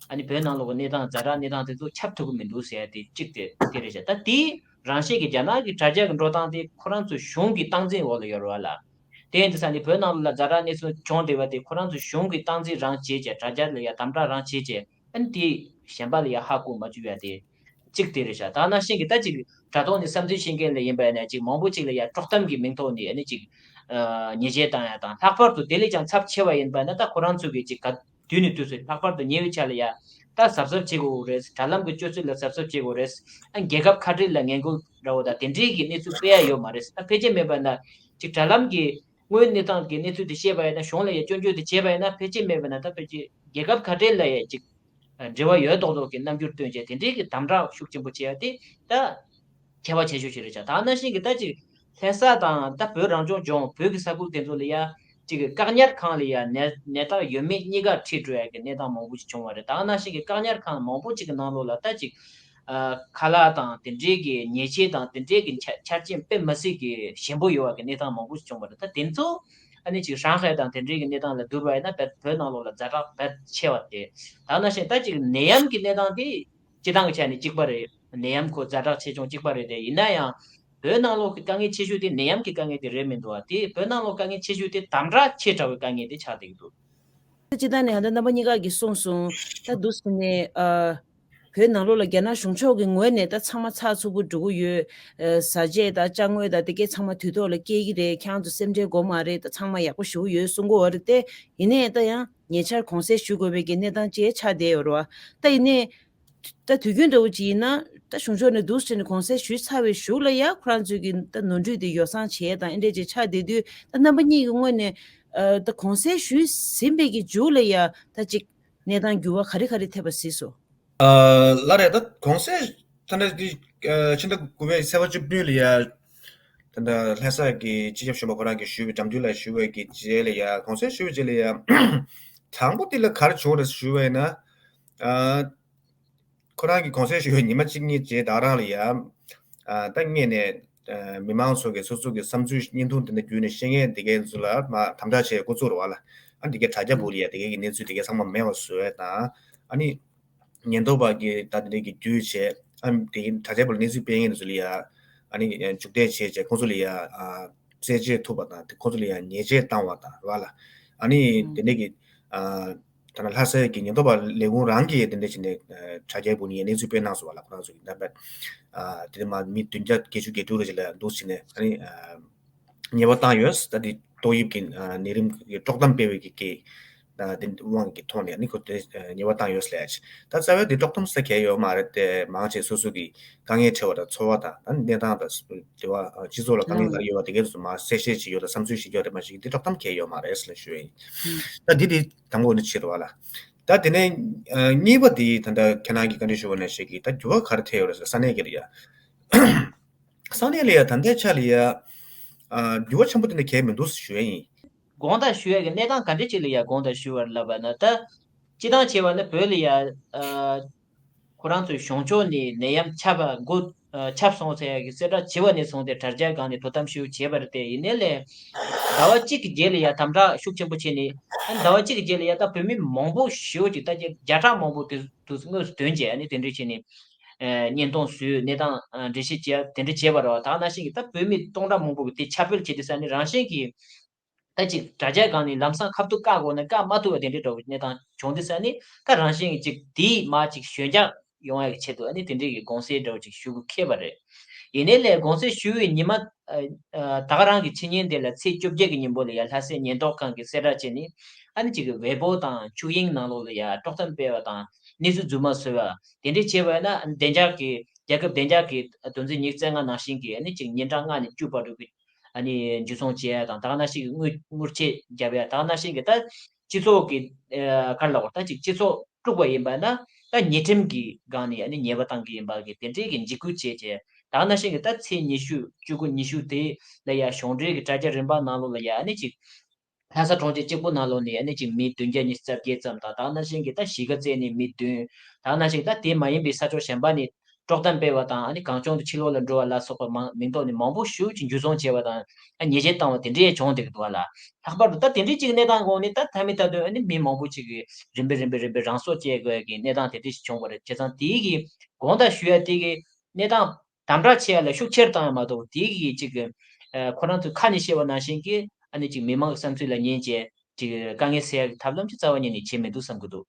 ཨ་ནི་བོད་ནང་ལོགས་ཀྱི་གནས་སྟངས་ཛ་དྲག་གནས་སྟངས་དེ་ཚོ་ཁྱབ་ཐུབ་ཀྱི་མི་འདུག་ཟེར་ཡ་དེ་གཅིག་དེ་དེ་རེད་ཤག་ད་དེའི་རང་བཞིན་གྱི་རྒྱ་ནག་གི་དྲ་རྒྱ་གི་འགྲོ་སྟངས་དེ་ཁོ་རང་ཚོའི་གཞུང་གི་སྟངས་འཛིན་འོག་ལ་ཡོད་རེད་བ་ལ། དེ་ཡིན་དུས་ས་ནི་བོད་ནང་ལོགས་ལ་ཛ་དྲག་གནས་ཚུལ་བྱུང་བསྡད་པ་དེ་ཁོ་རང་ཚོའི་གཞུང་གི་སྟངས་འཛིན་རང་བྱེད་བྱས་དྲ་རྒྱ་ལ་ཡ་དམ་དྲག་རང་བྱེད་བྱས་ཨ་ནི་དེ་གཞན་པ་ལ་ཡ་ཧ་གོ་མ་བཅུག་ཡ་དེ། གཅིག་དེ་རེད་ཤག་ད་ནང་བཞིན་གྱི་ད་ཅིག་དྲ་ཐོག་ནས་བསམ་ཚུལ་བཤད་མཁན་ལ་ཡིན་པ་ཡིན་ན་ཅིག་མང་པོ་ཅིག་ལ་ཡ་དཀྲོག་གཏམ་གྱི་མིང་ཐོག་ནས་ཨ་ནི་ཅིག་ཉེས་ཆད་བཏང་ཡ་དང་ལྷག་པར་དུ་དེ་ལས་ཀྱང་ཚབས་ཆེ་བ་ཡིན་པ་ན་ད་ཁོ་རང་ཚོ་གི་ཅིག་ག་དུས་ནས་དུས་སུ་ལྷག་པར་དུ་ཉེ་བའི་ཆར་ལ་ཡ་ད་གཟབ་གཟབ་བྱེད་དགོས་རེད། དྲ་ལམ་གྱི་སྤྱོད་ཚུལ་ལ་གཟབ་གཟབ་བྱེད་དགོས་རེད། ཨ་རྒྱལ་ཁབ་ཁ་བྲལ་ལ་ངན་སྐུལ་འདྲ་བོ་དང་དེ་འདྲའི་གི་གནས་ཚུལ་སྤེལ་ཡ་ཡོད་མ་རེད། ད་ཕལ་ཆེར་མེད་པ་ན་ཅིག་དྲ་ལམ་གྱི་དངོས་གནས་སྟངས་ཀྱི་གནས་ཚུལ་དེ་བཤད་པ་ཡིན་ན་གཞུང་ལ་ཡ་སྐྱོན་བརྗོད་དེ་བྱས་པ་ཡིན་ན་ཕལ་ཆེར་མེད་པ་ན་ད་ཕལ་ཆེར་རྒྱལ་ཁབ་ཁ་བྲལ་ལ་ཡ་ཅིག་འབྲེལ་བ་ཡོད་མདོག་མདོག་གི་རྣམ་འགྱུར་སྟོན་བྱས་དེ་འདྲའི་གི་དམ་དྲག་ཤུགས་ཆེན་པོ་བྱས་ཡ་དེ་ད་ཁྱད་པར་ཆེ་ཤོས་ཤིག་རེད་ཤག་ད་ནང་བཞིན་གི་ད་ཅིག་ལྷ་ས་དང་ད་བོད་རང་སྐྱོང་ལྗོངས་བོད་ཀྱི་ས་ཁུལ་དེ་ཚོ་ལ་ཡ་ཅིག་བཀག་ཉར་ཁང་ལ་ཡ་ནད་ནད་རྟགས་ཡོད་མེད་གཉིས་ཀ་ཁྲིད་འགྲོ་ཡ་གི་གནས་སྟངས་མང་པོ་ཞིག་བྱུང་བ་རེད། ད་ནང་བཞིན་གི་བཀག་ཉར་ཁང་མང་པོ་ཅིག་གི་ནང་ལོགས་ལ་ད་ཅིག་ཨ་ཁ་ལག་དང་དེ་འདྲའི་གི་ཉེས་ཆད་དང་དེ་འདྲའི་གི་ཆ་ཆ་རྐྱེན་དཔེ་མི་སྲིད་གི་ཞན་པོ་ཡོད་བ་གི་གནས་སྟངས་མང་པོ་ཞིག་བྱུང་བ་རེད། ད་དེ་ཚོ་ཨ་ནི་ཅིག་ཧྲང་ཧའེ་དང་དེ་འདྲའི་གི་གནས་སྟངས་ལ་བསྡུར་བ་ཡིན་ན་བོད་བོད་ནང་ལོགས་ལ་ཛ་དྲག་བོད་ཆེ་བ་དེ། ད་ནང་བཞིན་ད་ཅིག་ནད་ཡམས་ཀྱི་གནས་སྟངས་དེ་སྤྱི་བཏང་གི་ཆ་ནས་གཅིག་པ་རེད། ནད་ཡམས་ཁོ་ཛ་དྲག་ཆེ་ཆུང་གཅིག་པ་རེད་དེ། ཡིན་ན་ཡང་བོད་ནང་ལོགས་ཀྱི་དཀའ་ངལ་ཆེ་ཤོས་དེ་ནད་ཡམས་ཀྱི་དཀའ་ངལ་དེ་རེད་མི་འདུག་བ། དེ་བོད་ནང་ལོགས་དཀའ་ངལ་ཆེ་ཤོས་དེ་དམ་དྲག་ཆེ་དྲགས་པའི་དཀའ་ངལ་དེ་ཆགས་བསྡད་ཀྱི་འདུག་སྤྱི་བཏང་ནས་ད་རྣམ་པ་གཉིས་ཀ་གིས་གསུངས་སོང་། ད་འདུག་ཟེར་ནས་ཨ། བོད་ནང་ལོགས་ལ་རྒྱ་ནག་གཞུང་ཕྱོགས་ཀྱི་ངོས་ནས་ད་ཚང་མ་ཚགས་ཚུད་པོ་འགྲོ་གི་ཡོད། ཨ་བཟའ་ཆས་དང་ཅ་དངོས་དང་དེ་གས་ཚང་མ་དུས་ཐོག་ལ་སྐྱེལ་གྱི་རེད། ཁྱེད་རང་ཚོ་སེམས་ཁྲལ་དགོས་མ་རེད། ད་ཚང་མ་ཡག་པོ་ཞེ་པོ་ཡོད་གསུང་གི་ཡོད་རེད་དེ། ཡིན་ནའི་ད་ཡང་ཉེ་ཆར་གུང་སེང་ཞུ་དགོས་པའི་གི་གནས་སྟངས་ཅིག་ཆགས་བསྡད་ཡོད་རེད་བ། ད་ཡིན་ནའི་ད་དུས་རྒྱུན་འདྲ་བོ་ཅིག་ཡིན་ན་ད་གཞུང་ཕྱོགས་ནས་འདུག་ཟེར་ནས་གུང་སེང་ཞུས་ཚར་བའི་གཞུག་ལ་ཡ་ཁོ་རང་ཚོས་ཀྱི་ད་ནོར་འཁྲུལ་དེ་ཡོ་བསྲང་བྱས་དང་ཨེ་འདྲས་ཅིག་ཆགས་བསྡད་དུས། ད་རྣམ་པ་གཉིས་ཀྱི་ངོས་ནས་ཨ་ད་གུང་སེང་ཞུས་ཟིན་པའི་གི་མཇུག་ལ་ཡ་ད་ཅིག་གནས་སྟངས་འགྱུར་བ་ག་རེ་ག་རེ་ཐེབས་པ་གཟིགས་སོང་། ཨ་ལགས་རེད། ད་གུང་སེང་ད་ལྟ་འདི་ཨ་ཕྱི་ཟླ་དགུ་པའི་ཚེས་པ་བཅུ་བདུན་ལ་ཡ་ད་ལྟ་ལྷ་ས་གི་སྤྱི་ཁྱབ་གཞོན་པ་ཁོ་རང་གིས་ཞུས་པའི་འགྲམ་མདུན་ལ་ཞུས་པའི་གི་རྗེས་ལ་ཡ་གུང་སེང་ཞུས་པའི་རྗེས་ལ་ཡ་དང་པོ་འདི་ལ་ག་རེ་བྱུང་རེད་ཞུས་པ་ཡིན་ན། ཨ་ཁོ་རང་གིས་གུང་སེང་ཞུས་པའི་ཉི་མ་གཅིག་གཉིས་རྗེས་ད་རང་ལ་ཡ་ཨ་ད་སྔས་ནས་ཨ་མི་མང་ཚོ་གི་སོ་སོ་གི་བསམ་ཚུལ་བརྙན་ཐུང་འདི་འདྲ་བརྒྱུད་ནས་བཤད་མཁན་འདི་གའི་ཚོ་ལ་མ་དམ་དྲག་བྱས་འགོ་བཙུགས་རེད་བ་ལ། ཨ་འདི་གའི་དྲ་རྒྱ་བར་ལ་ཡ་དེ་གའི་གི་གནས་ཚུལ་དེ་གའི་ཚང་མ་མེད་པ་བཟོ་ཡ་དང་། ཨ་ནི་ཉེན་རྟོག་པ་གི་ད་དེ་འདྲའི་གི་བརྒྱུད་བྱས་ཨ་དེ་གའི་དྲ་རྒྱ་བར་གནས་ཚུལ་སྤེལ་མཁན་དེ་ཚོ་ལ་ཡ་ཨ་ནི་མཇུག་འབྲས་བྱས་བྱས་ཁོང་ཚོ་ལ་ཡ་ཨ་རྩད་གཅོད་ཐུབ་པ་དང་དེ་ཁོང་ཚོ་ལ་ཡ་ཉེས་ཆད་བཏང་བ་དང་རེད་བ་ལ། ཨ་ནི་དེ་འདྲའི་གི་ཨ་ད་ནང་ལྷ་སའི་གི་ཉེན་རྟོག་པ་ལས་ཁུངས་རང་གིས་དེ་འདྲ་བྱས་ནས་དྲ་རྒྱའི་བར་ནས་གནས་ཚུལ་སྤེལ་གནང་སོང་བ་ལ། ཁོ་རང་ཚོ་གི་རྣམ་པ་ཨ་དེ་ནས་མ་མི་བདུན་བརྒྱ་བརྒྱད་ཅུ་གྱ་དྲུག་རེ་ཅིག་ལ་འདུག་བྱས་ནས་ཨ་ནི་ཨ་ཉེས་པ་བཏང་ཡོད། ད་དེ་ཏོག་དབྱིབས་ཀྱི་ཨ་ནད་རིམས་ཀྱི་དཀྲོག་གཏམ་སྤེལ་བའི་གི་གི་ཨ་དེ་དབང་གི་ཐོག་ནས་ཨ་ནི་ཁོ་དེ་ཨ་ཉེས་པ་བཏང་ཡོད་ལས། ད་རྩ་བའི་དེ་དཀྲོག་གཏམ་ཟེར་གལ་ཡོད་མ་རེད་དེ། མང་ཆེ་སོ་སོ་གི་དཀའ་ངལ་འཕྲད་པ་དང་ཚོར་བ་དང་ཨ་ནི་གནས་སྟངས་དང་དེ་བ་ཨ་སྤྱི་ཚོགས་ལ་དཀའ་ངལ་ག་རེ་ཡོད་པ་དེ་གའི་སོ་མ་གསལ་བཤད་བྱེད་ཡོད་དང་བསམ་ཚུལ་ཞིག་ཡོད་དེ་མ་ཞིག་དེ་དཀྲོག་གཏམ་གལ་ཡོད་མ་རེད་ཟེར་ལ་ཞུ་ཡ་ཡིན། ད་འདི་དེ་དང་པོ་ནས་བྱེད་རོགས་ལ། ད་དེ་ནས་ཨ་གཉིས་པ་དེ་ད་ལྟ་ཁྱེད་རང་གིས་བཀའ་འདྲི་ཞུ་བ་ནང་བཞིན་གྱི་ད་འགྱུར་བ་ག་རེ་ཐེབས་ཡོད་རེད་ཟེར། ས་གནས་ཀྱི་རེད་ཡ། ས་གནས་ལ་ཡ་ད་ལྟའི་ཆ་ལ་ཡ་ཨ་འགྱུར་བ་ཆེན་པོ་དེ་འདྲ་གལ་མི་འདུག་ཟེར་ཞུ་ཡ་ཡིན། དགོངས་དག་ཞུ་ཡ་གི་གནས་སྟངས་ག་འདྲ་ཅིག་ལ་ཡ་དགོངས་དག་ཞུ་བར་ལབ་པ་ན། ད་སྤྱི་བཏང་བྱས་པ་ན་བོད་ལ་ཡ་ཨ་ཁོ་རང་ཚོའི་གཞུང་ཕྱོགས་ནས་ནད་ཡམས་ཁྱབ་པ་འགོ་ཨ་ཁྱབ་སོང་ཟེར་ཡ་གི་གསལ་བསྒྲགས་བྱས་པ་ནས་བཟུང་སྟེ་དྲ་རྒྱའི་སྒང་ནས་དོ་དམ་ཞེ་པོ་བྱས་པ་རེད་དེ། ཡིན་ནའི་ལས་ཟླ་བ་གཅིག་གི་རྗེས་ལ་ཡ་དམ་དྲག་ཤུགས་ཆེན་པོ་བྱས་ནས། ཨ་ཟླ་བ་གཅིག་གི་རྗེས་ལ་ཡ་ད་བོད་མི་མང་པོ་ཞེ་པོ་ཅིག་ད་བརྒྱ་ཕྲག་མང་པོ་དེ་དུས་སུ་དངོས་སུ་ཐོན་རྗེས་ཨ་ནི་དེ་འདྲ་བྱས་ནས་ཨ་བརྙན་ཐུང་བཟོས་གནས་སྟངས་ཨ་འགྲེལ་བཤད་བྱས་དེ་འདྲ་བྱས་པ་རེད་བ། ད་ག་ནང་བཞིན་གྱི་ད་བོད་མི་སྟོང་ཕྲག་མང་པོ་གི་དེ་ཁྱབ་སྤེལ་བྱས་དུས་ས་ནི་རང་བཞིན་གྱིས་ད་ཅིག་དྲ་རྒྱའི་སྒང་ནས་ལམ་སང་ཁ་ཐུག་བཀག་དགོས་ན་བཀག་མ་ཐུབ་པ་དེ་འདྲའི་འདྲ་བོ་གནས་སྟངས་བྱུང་དུས་ས་ནི་ད་རང་བཞིན་གྱི་ཅིག་དེའི་མ་ཅིག་ཞོད་འཇགས་ཡོང་ཡ་གི་ཆེད་དུ་ཨ་ནི་དེ་འདྲའི་གི་དགོངས་སེལ་འདྲ་བོ་ཅིག་ཞུ་དགོས་ཁེལ་བ་རེད། ཡིན་ནའི་ལས་དགོངས་སེལ་ཞུ་བའི་ཉི་མ་ ཨ་ཨ་ད་ག་རང་གི་ཕྱི་ཉིན་དེ་ལ་ཚེས་བཅོ་བརྒྱད་ཀྱི་ཉིན་མོ་ལ་ཡ་ལྷ་སའི་ཉེན་རྟོག་ཁང་གིས་གསལ་བསྒྲགས་བྱས་ནས་ཨ་ནི་ཅིག་ཝེ་པོ་དང་ཆོས་དབྱིངས་ནང་ལོགས་ལ་ཡ་དཀྲོག་གཏམ་སྤེལ་བ་དང་གནས་ཚུལ་རྫུན་མ་བཟོས་པ་དེ་འདྲས་བྱས་པ་ཡིན་ན་ཨ་ནི་བདེ་འཇགས་ཀྱི་རྒྱལ་ཁབ་བདེ་འཇགས་ཀྱི་དོན་ཚན་ཉི་ཤུ་རྩ་ལྔ་ནང་བཞིན་གྱི་ཨ་ནི་ཅིག་ཉིན་གྲངས་ལྔ་ནས་བཅུ་བར་དུ་གི་ཨ་ནི་འཇུ་བཟུང་བྱས་ཡ་དང་ད་ག་ནང་བཞིན་གྱི་དངུལ་དངུལ་ཆད་བརྒྱབ་ཡ་ད་ག་ནང་བཞིན་གྱི་ད་སྤྱི་ཚོགས་ཀྱི་ཨ་ག་རེ་ལབ་དགོས་ད་ཅིག་སྤྱི་ཚོགས་དཀྲུགས་པ་ཡིན་པ་ན་ད་ཉེས་ཁྲིམས་ཀྱི་སྒང་ནས་ཨ་ནི་ཉེས་པ་བཏང་གི་ཡིན་པ་གི་དེ་འདྲའི་གི་འཇིགས་སྐུལ་བྱས་བྱས་ད་ག་ནང་བཞིན་གྱི་ད་ཚེས་ཉི་ཤུ་བཅུ་དགུ་ཉི་ཤུ་དེ་ལ་ཡ་གཞུང་འབྲེལ་གྱི་དྲ་རྒྱ་རིམ་པ་ནང་ལོགས་ལ་ཡ་ཨ་ནི་ཅིག་ལྷ་ས་གྲོང་ཁྱེར་གཅིག་པུ་ནང་ལོགས་ནས་ཨ་ནི་ཅིག་མི་བདུན་བརྒྱ་ཉི་ཤུ་རྩ་བརྒྱད་ཙམ་དང་ད་ག་ནང་བཞིན་གྱི་ད་གཞིས་ཀ་རྩེ་ནས་མི་བདུན་ད་ག་ནང་བཞིན་ད་དེ་མ་ཡིན་པའི་ས་ཕྱོགས་གཞན་པ་ནས་དཀྲོག་གཏམ་སྤེལ་བ་དང་ཨ་ནི་གང་བྱུང་དུ་ཕྱི་ལོགས་ལ་འགྲོ་བ་ལ་སོགས་པ་མང་མིང་ཐོག་ནས་མང་པོ་ཞིག་ཅིག་འཇུ་བཟུང་བྱས་པ་དང་ཨ་ཉེས་ཆད་བཏང་བ་དེ་འདྲའི་བྱུང་བསྡད་ཀྱི་འདུག་བ་ལ། ལྷག་པར་དུ་ད་དེ་འདྲའི་ཅིག་གནས་སྟངས་འོག་ནས་ད་ད་མི་ད་དུང་ཨ་ནི་མི་མང་པོ་ཅིག་གིས་རིམ་པས་རིམ་པས་རིམ་པས་རང་སྲོག་བཅད་དགོས་ཀྱི་གནས་སྟངས་དེ་འདྲ་ཞིག་བྱུང་བ་རེད། བྱས་ཙང་དེའི་གི་དགོངས་དག་ཞུ་ཡ་དེ་གི་གནས་སྟངས་དམ་དྲག་བྱེད་ཡ་ལ་ཤུགས་ཆེར་བཏང་ཡ་མ་གཏོགས་དེའི་གི་ཅིག་གི་ཨ་ཁོ་རང་ཚོའི་ཁ་ནས་བཤད་པ་ནང་བཞིན་གྱི་ཨ་ནི་ཅིག་མི་མང་གི་བསམ་ཚུལ་ལ་ཉན་བྱས་ཅིག་དཀའ་ངལ་སེལ་ཡ་གི་ཐབས་ལམ་ཅིག་རྩ་བ་ཉིད་ནས་བྱས་མི་འདུག་བསམ་གྱི་འདུག་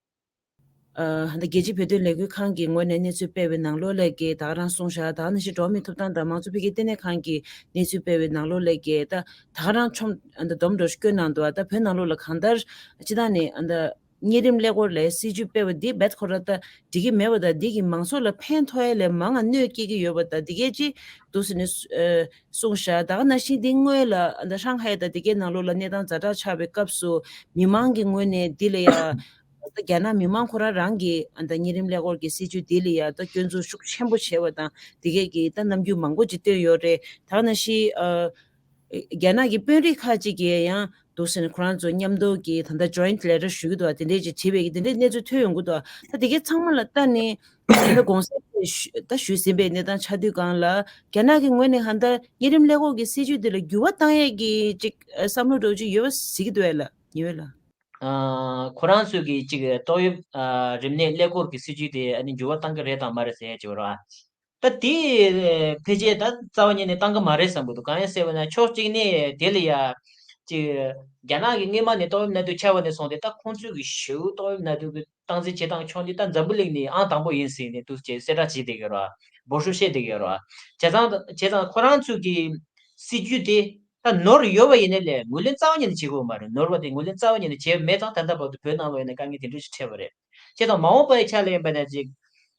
ཨ་ད་རྒྱལ་སྤྱིའི་བོད་དོན་ལས་འགུལ་ཁང་གི་ངོས་ནས་གནས་ཚུལ་སྤེལ་བའི་ནང་ལོགས་ལ་གི་ད་ག་རང་གསུངས་བཞག་ད་ག་ནང་བཞིན་འགྲོ་བ་མིའི་ཐོབ་ཐང་དང་མང་གཙོ་འཕེལ་རྒྱས་ལྟེ་གནས་ཁང་གི་གནས་ཚུལ་སྤེལ་བའི་ནང་ལོགས་ལ་གི་ད་ད་ག་རང་ཆོམ་ཨ་ད་སྡོམ་འགྲོ་བཀོད་གནང་འདུག་ད་བོད་ནང་ལོགས་ལ་གང་ལྟར་སྤྱི་བཏང་ནས་ཨ་ད་གཉན་རིམས་ཀླད་ཀོར་ལ་སྲིད་ཇུས་སྤེལ་བ་འདི་རྦད་ཁོ་ར་ད་འགྲིག་གི་མེད་པ་དང་འདི་གིས་མང་ཚོགས་ལ་ཕན་ཐོགས་ཡ་ལས་མང་ང་གནོད་སྐྱེལ་གྱི་ཡོད་པ་དང་འདི་གས་ཅིག་འདུག་ཟེར་ནས་ཨ་གསུངས་བཞག་ད་ག་ནང་བཞིན་འདི་སྔོན་ལ་ཨ་ད་ཧྲང་ཧའེ་དང་འདི་གའི་ནང་ལོགས་ལ་གནས་སྟངས་ཛ་དྲག་ཆགས་པའི་སྐབས་སུ་མི་མང་གི་ངོས་ནས་འདི་ལ་ཡ་ད་རྒྱ་ནག་མི་མང་ཁོ་རང་རང་གིས་ཨ་ད་གཉན་རིམས་ཀླད་ཀོར་གྱི་སྲིད་ཇུས་འདི་ལ་ཡ་ད་སྐྱོན་འཛུགས་ཤུགས་ཆེན་པོ་བྱས་པ་དང་འདི་གས་ཀྱི་ད་རྣམ་འགྱུར་མང་པོ་ཅིག་བཏོན་ཡོད་རེད། ད་ག་ནང་བཞིན་ཨ། རྒྱ་ནག་གི་དཔོན་རིགས་ཁག་ཅིག་གིས་ཡང་འདུག་ཟེར་ནས་ཁོ་རང་ཚོ་མཉམ་དུ་གི་ད་ལྟ་joint letter་ཞུ་གི་འདུག་བ་དེ་འདྲས་ཅིག་བྲིས་པའི་གི་དེ་འདྲས་གནས་ཚུལ་ཐོན་ཡོང་གི་འདུག་ད་དེ་གའི་ཚང་མ་ལ་ལྟ་ནས་ད་ལྟ་གོང་གསལ་ཞུ་ད་ཞུས་ཟིན་པའི་གནས་སྟངས་ཆགས་དུས་སྒང་ལ་རྒྱ་ནག་གི་ངོས་ནས་ཧ་ད་གཉན་རིམས་ཀླད་ཀོར་གྱི་སྲིད་ཇུས་དེ་ལ་འགྱུར་བ་བཏང་ཡས་ཀྱི་ཅིག་བསམ་བློ་འདྲ་བོ་ཅིག་ཡོད་པ་གཟིགས་ཀྱི་འདུག་ཨེ་ལ་ཉེ་བའི་ལ། ཨ་ཁོ་རང་ཚོས་ཀྱི་ཅིག་ཏོག་དབྱིབས་ཨ་རིམས་ནད་ཀླད་ཀོར་གྱི་སྲིད་ཇུས་དེ་ཨ་ནི་འགྱུར་བ་བཏང་གི་རེད་དང་མ་རེད་ཟེར་ཡས་ཅིག་ཡོད་རེད་བ། ད་དེ་ཕལ་ཆེར་ད་རྩ་བ་ཉིད་ནས་བཏང་གི་མ་རེད་བསམ་གྱི་འདུག་གང་ཡིན་ཟེར་བ་ན་ཕྱོགས་གཅིག་ནས་དེ་ལ་ཡ་ཅིག་རྒྱ་ནག་གི་སྔོན་མ་ནས་ཏོག་དབྱིབས་གནད་དུག་ཁྱབ་པ་ནས་བཟུང་སྟེ་ད་ཁོང་ཚོས་ཀྱི་ཞེ་པོ་ཏོག་དབྱིབས་གནད་དུག་གི་སྟངས་འཛིན་བྱེད་སྟངས་ཕྱོགས་འདི་ད་འཛམ་བུ་གླིང་ནས་ཨང་དང་པོ་ཡིན་ཟེར་ནས་འདུག་ཅེས་གསལ་བསྒྲགས་བྱེད་བསྡད་ཀྱི་ཡོད་རེད་བ། འབོར་ཤོག་བཤད་བསྡད་ཀྱི་ཡོད་རེད་བ། བྱས་ཙང་བྱས་ཙང་ཁོ་རང་ཚོས་ཀྱི་སྲིད་ཇུས་དེ་ད་ནོར་ཡོད་པ་ཡིན་ནའི་ལས་ངོས་ལེན་རྩ་བ་ཉིད་ནས་བྱེད་དགོས་མ་རེད། ནོར་བ་དེ་ངོས་ལེན་རྩ་བ་ཉིད་ནས་བྱས་མེད་ཙང་ད་ལྟ་བར་དུ་བོད་ནང་ལ་ཡིན་ན་དཀའ་ངལ་དེ་འདྲ་ཞིག་འཕྲད་པ་རེད། བྱས་ཙང་མ་འོངས་པའི་ཆ་ལ་ཡིན་པ་ན་ཅིག་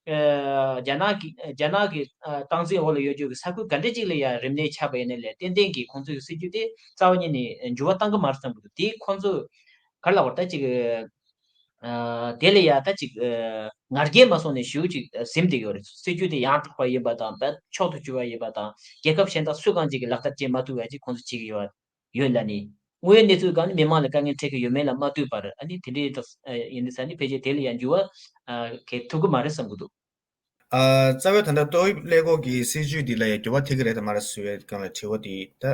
ཨ་རྒྱ་ནག་གི་རྒྱ་ནག་གི་ཨ་སྟངས་འཛིན་འོག་ལ་ཡོད་རྒྱུ་གི་ས་ཁུལ་ག་འདྲ་ཅིག་ལ་ཡང་རིམས་ནད་ཁྱབ་པ་ཡིན་ན་ལས་ཏན་ཏན་གྱི་ཁོང་ཚོའི་སྲིད་ཇུས་དེ་རྩ་བ་ཉིད་ནས་འགྱུར་བ་གཏང་གི་མ་རེད་བསམ་གྱི་འདུག་དེ་ཁོང་ཚོས་ག་རེ་ལབ་དགོས་རེད་ད་ཅིག་ཨ་དེ་ལ་ཡང་ད་ཅིག་ཨ་ང་རྒྱལ་མ་སོང་ནས་ཞེ་པོ་ཅིག་ཟིན་བསྡད་ཡོད་རེད། སྲིད་ཇུས་དེ་ཡང་དག་པ་ཡིན་པ་དང་རྦད་མཆོག་ཏུ་གྱུར་པ་ཡིན་པ་དང་རྒྱལ་ཁབ་གཞན་དག་སུ་གང་ཅིག་གིས་ལག་བསྟར་བྱེད་མ་ཐུབ་པ་ཅིག་ཁོང་ཚོ་བྱེད་ཀྱི་ཡོད། ཡོད་ལ་ནི། དངོས་ཡོད་གནས་ཚུལ་སྒང་ནི་མི་མང་ལ་དཀའ་ངལ་འཕྲད་ཀྱི་ཡོད་མེད་ལ་མ་ལྟོས་པར་ཨ་ནི་དེ་འདྲའི་དག་ཡིན་དུས་ས་ནི་ཕལ་ཆེར་དེ་ལ་ཡང་འགྱུར་བ་གལ་ཐུབ་ཀྱི་མ་རེད་བསམ་གྱི་འདུག་ཨ་རྩ་བའི་ད་ལྟ་ཏོག་དབྱིབས་ཀླད་ཀོར་གྱི་སྲིད་ཇུས་འདི་ལ་ཡང་འགྱུར་བ་ཐེབས་ཀྱི་རེད་དམ་མ་རེད་ཟེར་བའི་སྒང་ལ་དྲི་བ་འདི་ད་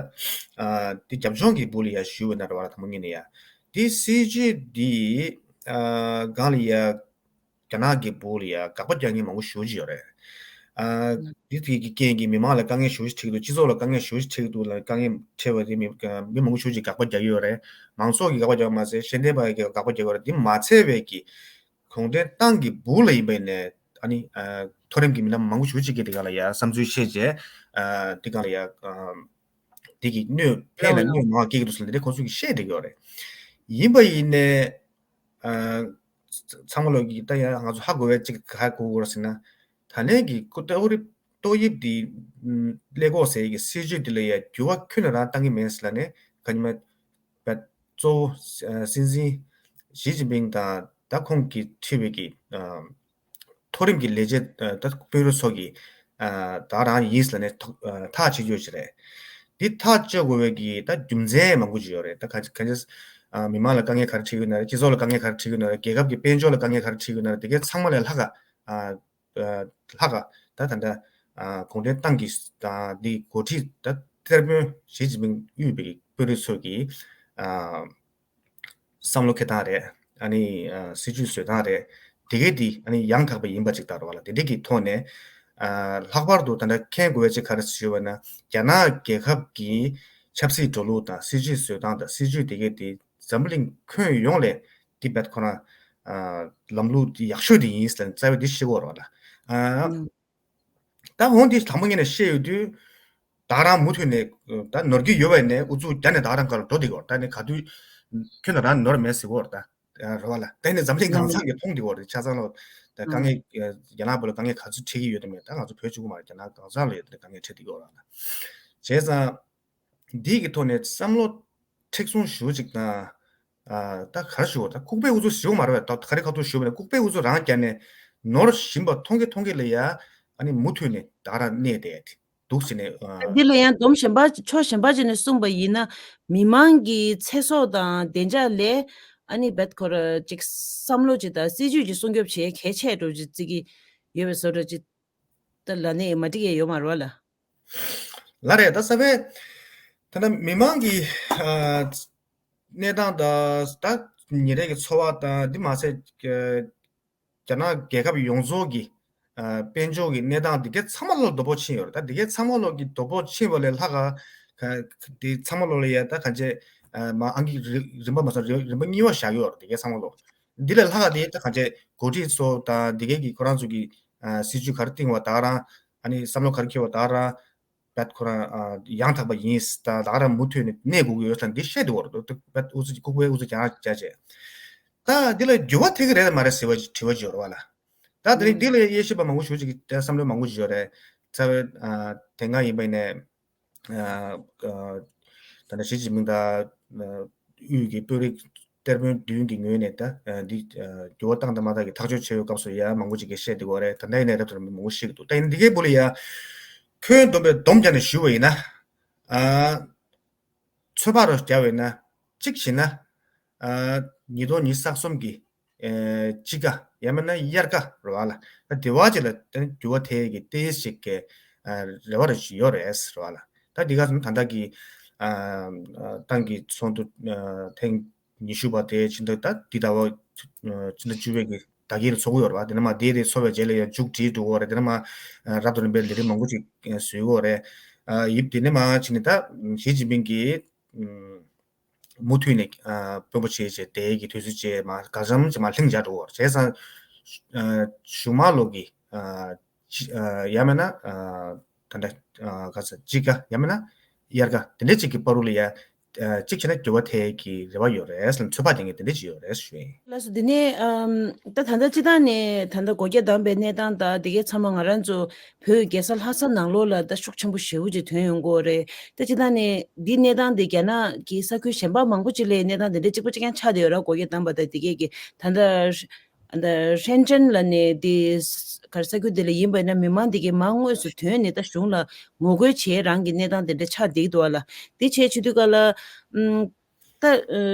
ཨ་འདི་རྒྱབ་ལྗོངས་ཀྱི་སྦུག་ལ་ཡང་ཞུས་པ་ན་རེད་བ་ལ་དང་པོ་ཉིད་ནས་ཡང་འདི་སྲིད་ཇུས་འདི་ཨ་སྒང་ལ་ཡང་རྒྱ་ནག་གི་སྦུག་ལ་ཡང་དགག་པ་རྒྱག་མཁན་མང་པོ་ཞེ་པོ་ཅིག་ཡོད་རེད། ཨ་འདི་དེ་གི་རྐྱེན་གྱིས་མི་མང་ལ་དཀའ་ངལ་ཞེ་པོ་ཅིག་འཕྲད་ཀྱི་འདུག་སྤྱི་ཚོགས་ལ་དཀའ་ངལ་ཞེ་པོ་ཅིག་འཕྲད་ཀྱི་འདུག་ལ་དཀའ་ངལ་འཕྲད་པ་དེ་མི་མི་མང་པོ་ཞེ་པོ་ཅིག་དགག་པ་རྒྱག་གི་ཡོད་རེད། མང་ཚོགས་ཀྱིས་དགག་པ་རྒྱག་པ་མ་ཟད་ཤེས་ལྡན་པ་ཡིས་དགག་པ་རྒྱག་གི་ཡོད་རེད། དེ་མ་ཚད་པའི་གི་གུང་ཁྲན་ཏང་གི་སྦུག་ལ་ཡིན་པ་ཡིན་ནའི་ཨ་ནི་ཨ་མཐོ་རིམ་གྱི་མི་སྣ་མང་པོ་ཞེ་པོ་ཅིག་གིས་དེ་ག་ལ་ཡ་བསམ་ཚུལ་བཤད་བྱས་ཨ་དེ་ག་ལ་ཡ་ཨ་དེ་གི་གནོད་ཕན་ལ་གནོད་མང་བ་སྐྱེལ་གྱི་འདུག་ཟེར་ནས་དེ་ཁོང་ཚོ་གིས་བཤད་བསྡད་ཀྱི་ཡོད་རེད། ཡིན་པ་ཡིན་ནའི་ཨ་ཚང་མ་ལོག་གི་ད་ཡང་ང་ཚོ་ཧ་གོ་བའི་གཅིག་ག་གོ་དགོས་རེད་ཟེར་ན། ད་ལན་གྱི་ཀུ་ཏོག་རིབ་ཏོག་དབྱིབས་འདི་ཀླད་ཀོར་ཟེར་གྱི་སྲིད་ཇུས་འདི་ལ་ཡང་འགྱུར་བ་ཁྱོན་ནས་རང་བཏང་གི་མེད་ཟེར་ལ་ནི་ག་ཉི་མ་བ་གཙོ་བོ་སྲིད་འཛིན་ཞི་ཅིན་ཕིང་དང་ད་ཁོང་གིས་ཁྲིད་པའི་གི་མཐོ་རིམ་གྱི་ལས་བྱེད་ད་དཔོན་རིགས་ཚོ་གིས་ད་རང་ཡིན་ཟེར་ལ་ནི་ཐག་ཐག་གཅོད་རྒྱུ་ཞིག་རེད། འདི་ཐག་གཅོད་དགོས་པའི་གི་ད་རྒྱུ་མཚན་མང་པོ་ཅིག་ཡོད་རེད། ད་ག་ག་ཅི་མི་མང་ལ་དཀའ་ངལ་ག་རེ་འཕྲད་ཀྱི་ཡོད་ན་རེད། སྤྱི་ཚོགས་ལ་དཀའ་ངལ་ག་རེ་འཕྲད་ཀྱི་ཡོད་ན་རེད། རྒྱལ་ཁབ་ཀྱི་དཔལ་འབྱོར་ལ་དཀའ་ངལ་ག་རེ་འཕྲད་ཀྱི་ཡོད་ན་རེད། དེ་གའི་ཚང་མ་ལས་ལྷག་ག་ཨ་ཨ་ལྷག་ག་ད་ད་ལྟ་ཨ་གུང་ཁྲན་ཏང་གི་ད་འདི་འགོ་ཁྲིད་ད་གཏེར་དཔོན་ཞི་ཅིན་ཕིང་དབུས་པའི་དཔོན་རིགས་ཚོ་གི་ཨ་བསམ་བློ་འཁྱེར་སྟངས་རེད། ཨ་ནི་ཨ་སྲིད་ཇུས་བཟོ་སྟངས་རེད། དེ་གའི་འདི་ཨ་ནི་ཡང་དག་པ་ཡིན་པ་ཅིག་ལྟར་བ་ལ་དེ་འདྲ་གི་ཐོག་ནས་ཨ་ལྷག་པར་དུ་ད་ལྟ་མཁྱེན་དགོས་པ་ཅིག་ག་རེ་ཞུས་པ་ན་རྒྱ་ནག་རྒྱལ་ཁབ་ཀྱི་ཆབ་སྲིད་འགྲོ་ལུགས་དང་སྲིད་ཇུས་བཟོ་སྟངས་དང་སྲིད་ཇུས་དེ་གའི་འདི་འཛམ་བུ་གླིང་ཁྱོན་ཡོངས་ལས་འདི་རྦད་ཁོ་རང་ཨ་ལམ་ལུགས་འདི་ཡག་ཤོས་དེ་ཡིན་ཟེར་ནས་རྩ་བའི་འདི་ཤེས་དགོས་རེད་བ་ལ། ཨ་ད་འོང་འདི་དང་པོ་ཉིད་ནས་བཤད་ཡོད་དུས་ ད་རང་མུ་མཐུད་ནས་ད་ནོར་གྱི་ཡོད་པ་ནས་ཨུ་ཚུགས་རྒྱག་ནས་ད་རང་ག་ལ་འགྲོ་བསྡད་ཀྱི་ཡོད་རེད། ད་ནི་ག་དུས་ཁྱོད་ད་རང་ནོར་མེད་ཟེར་གྱི་ཡོད་རེད། ད་རེད་བ་ལ། ད་ནི་འཛམ་གླིང་གང་ས་གི་མཐོང་བསྡད་ཀྱི་ཡོད་རེད། ཆ་ཚང་ལ་ད་དཀའ་ངལ་རྒྱ་ནག་བོད་ལ་དཀའ་ངལ་ག་ཚོད་འཕྲད་ཀྱི་ཡོད་དམ་མེད། ད་ང་ཚོ་བོད་གཅིག་པུ་མ་རེད། རྒྱ་ནག་གང་ས་ལ་ཡོད་དེ་དཀའ་ངལ་འཕྲད་བསྡད་ཀྱི་ཡོད་རེད་ལ། བྱས་ཙང་འདི་གི་ཐོག་ནས་བསམ་བློ་མཁྲེགས་བཟུང་ཞུ་ཅིག་དང་། ཨ། ད་ག་རེ་ཞུ་བ། ད་ལྐུགས་པའི་ཨུ་ཚུགས་ཞུ་བ་མ་རེད་བས། ད་ག་རེ་ཁ་ཐུག་ཞུ་བ་ནས་ལྐུགས་པའི་ཨུ་ཚུགས་རང་བརྒྱབ་ནས་ནོར་བཞིན་པ་མཐོང་གི་མཐོང་གི་ལ་ཡ། ཨ་ནི་མུ་མཐུད་ནས་ད་ག་རང་གནས་བསྡད་འདུག་ཟེར་ནས། ཨ། འདི་ལ་ཡང་སྡོམ་གཞན་པ་ཕྱོགས་གཞན་པ་ཅིག་ནས་གསུངས་པ་ཡིན་ན། མི་མང་གི་ཚེ་སྲོག་དང་བདེ་འཇགས་ལས་ཨ་ནི་བེད་ཁོ་ར་ཅིག་བསམ་བློ་ཅིག་དང་སྲིད་ཇུས་ཅིག་སྲུང་སྐྱོབ་བྱེད་གལ་ཆེ་འགྲོ་ཅིག་བརྩི་གི་ཡོད་པའི་བཟོ་འདྲ་ཅིག་ད་ལ་ནས་མ་འགྲིག་ཡས་ཡོད་མ་རེད་བ་ལ། ལ་རེད། ད་ས་བའི་ད་ལྟ་མི་མང་གི་ཨ་གནས་སྟངས་དང་ད་ཉིན་རེ་གི་འཚོ་བ་དང་འདི་མ་ཟད། ཨ། རྒྱ་ནག་རྒྱལ་ཁབ་ཡོངས་རྫོགས་ཀྱི་ཨ་དཔལ་འབྱོར་གྱི་གནས་སྟངས་འདི་གའི་ཚང་མ་ལ་དོ་ཕོག་ཕྱིན་ཡོད་རེད། ད་འདི་གའི་ཚང་མ་ལ་གི་དོ་ཕོག་ཕྱིན་པ་ལས་ལྷག་ག་ག་འདི་ཚང་མ་ལ་ལ་ཡ་ད་གང་ཅི། ཨ། མ་ཨང་ཀི་རི་རིམ་པ་མ་སོང་རི་རིམ་པ་གཉིས་པ་བཞག་ཡོད་རེད། འདི་གའི་ཚང་མ་ལ། འདི་ལས་ལྷག་ག་དེ་ད་གང་ཅི་འགོ་ཁྲིད་ཚོ་དང་འདི་གའི་གི་ཁོ་རང་ཚོ་གི་ཨ་སྲིད་ཇུས་ག་རེ་བཏིང་བ་ད་ག་རང་། ཨ་ནི་བསམ་བློ་ག་རེ་འཁྱེར་བ་ད་ག་རང་། བད་ཁོ་རང་ཨ་ཡང་དག་པ་ཡིན། ད་ད་ག་རང་མུ་མཐུད་ནས་གནས་དགོས་ཀྱི་ཡོད་ཙང་འདི་བཤད་དེ་བར་དུ་བད་ཨུ་ཚུགས་ཀྱི་ལྐུགས་པའི་ཨུ་ཚུགས་རྒྱག་རྒྱག་བྱས། ད་འདི་ལ་འགྱུར་བ་ཐེབས་ཀྱི་རེད་མ་རེད་ཟེར་བ་དྲི་བ་ཅིག་ཡོད་རེད་བ་ལ། ད་དེ་རིང་འདི་ལ་དབྱེ་ཞིབ་པ་མང་པོ་ཞུ་ཅིག་གིས་བསམ་བློ་མང་པོ་ཞིག་ཡོད་རེད། ཚ་བའི་ཨ་དེ་སྔ་ཡིན་པ་ཡིན་ནའི། ཨ་ཨ་ད་ལྟ་ཞི་ཅིན་ཕིང་དང་ཨ་དབུས་ཀྱི་དཔོན་རིགས་གཏེར་དཔོན་བདུན་གྱི་ངོས་ནས་ད་ཨ་འདི་ཨ་འགྱུར་བ་བཏང་དང་མ་བཏང་གི་ཐག་གཅོད་བྱས་པའི་སྐབས་སུ་ཡང་མང་པོ་ཅིག་གིས་བཤད་བསྡད་ཀྱི་ཡོད་རེད། ད་ལྟ་ཡིན་ནའི་རབ་ཏུ་རིམ་པས་མང་པོ་བཤད་ཀྱི་འདུག་ད་ཡིན་ནའི་འདི་གའི་སྦུག་ལ་ཡ་ཁྱོན་བསྡོམས་པའི་སྡོམ་རྒྱག་ནས་ཞུས་པ་ཡིན་ན། ཨ་ཚོད་དཔག་རུ་བརྒྱབ་པ་ཡིན་ན་གཅིག་བྱས་ན། ཨ་ཉིས་སྟོང་ཉི་ཤུ་རྩ་གསུམ་གྱི་ཨ་དཔྱིད་ཀ་ཡང་མིན་ན་དབྱར་ཀ་རེད་བ་ལ། ད་དེ་བ་ཅིག་ལ་ད་འགྱུར་བ་ཐེབས་ཀྱི་ཏོག་ཙམ་ཅིག་གི་ཨ་རེ་བ་རེ་ཞིག་ཡོད་རེད་ཟེར་བ་ལ། ད་འདི་ག་ཙམ་ད་ལྟ་གི་ཨ་ཨ་ཏང་གི་ཚོགས་འདུ་ཨ་ཐེངས་ཉི་ཤུ་པ་དེ་ཕྱི་ཟླ་ད་འདི་ཟླ་བ་ཨ་ཕྱི་ཟླ་བཅུ་པའི་གི་ཟླ་དཀྱིལ་ལ་ཚོགས་ཀྱི་ཡོད་རེད་བ། དེ་ནས་མ་དེ་དེ་ཚོགས་པའི་རྗེས་ལ་ཡང་མཇུག་སྒྲིལ་འགྲོ་གི་ཡོད་རེད། དེ་ནས་མ་ཨ་རབ་ཏུ་རིམ་པའི་ལས་རིམ་མང་པོ་ཅིག་ཨ་བཟོས་ཀྱི་ཡོད་རེད། ཨ་ཡིབ་དེ་ནས་མ་ཕྱིན་ནས་ད་ཞི་ཅིན་ཕིང་གིས་ཨ་མུ་མཐུད་ནས་ཨ་དཔོན་པོ་བྱས་བྱས་དེའི་གི་དུས་ཚོད་བཅད་མ་ག་ཙམ་ཅིག་མ་ལྷིང་འཇགས་འགྲོ་བར་བྱས་ཙང་། ཨ་གཞུག་མ་ལོག་གི་ཨ་ཅི་ཨ་ཡང་མིན་ན་ཨ་ད་ལྟ་ཨ་ག་ཚོད་དཔྱིད་ཀ་ཡང་མིན་ན་དབྱར་ཀ་དེ་འདྲ་ཅིག་གི་བར་དུ་ལ་ཡ་ཨ་གཅིག་བྱས་ན་འགྱུར་བ་ཐེབས་ཀྱི་རེ་བ་ཡོད་རེད་ཟེར་ནས་ཚོད་དཔག་དེ་ངས་དེ་འདྲ་ཅིག་ཡོད་རེད་ཞུ་ཡིན། ལགས་སོ། དེ་ནས་ཨམ་ད་ད་ལྟ་སྤྱིར་བཏང་ནས་ད་ལྟ་སྒོ་རྒྱ་བསྡམས་པའི་གནས་སྟངས་དང་དེ་གའི་ཚང་མ་ང་རང་ཚོ་བོད་རྒྱལ་ས་ལྷ་ས་ནང་ལོགས་ལ་ད་ཤུགས་ཆེན་པོ་ཞེ་པོ་ཅིག་ཐོན་ཡོང་གི་ཡོད་རེད། ད་སྤྱིར་བཏང་ནས་འདི་གནས་སྟངས་འདི་རྒྱ་ནག་གི་ས་ཁུལ་གཞན་པ་མང་པོ་ཅིག་ལ་གནས་སྟངས་དེ་འདྲ་གཅིག་པ་གཅིག་རྐྱང་ཆགས་བསྡད་ཡོད་ར། སྒོ་རྒྱ་བསྡམས་པ་དང་དེ་གས་ཀྱི་ད་ལྟ་ད་ཧྲེན་ཀྲེན་ལ་ནས་དེ་ག་རེ་ས་ཁུལ་དེ་ལ་ཡིན་པ་ཡིན་ན་མི་མང་དེ་གས་མར་དངོས་སུ་ཐོན་ནས་ད་གཞུང་ལ་ངོ་རྒོལ་བྱེད་རང་གི་གནས་སྟངས་དེ་འདྲ་ཆགས་བསྡད་ཀྱི་འདུག་བ་ལ། དེ་བྱས་བྱེད་དུས་ག་ལ་ཨམ། ད་ཨ་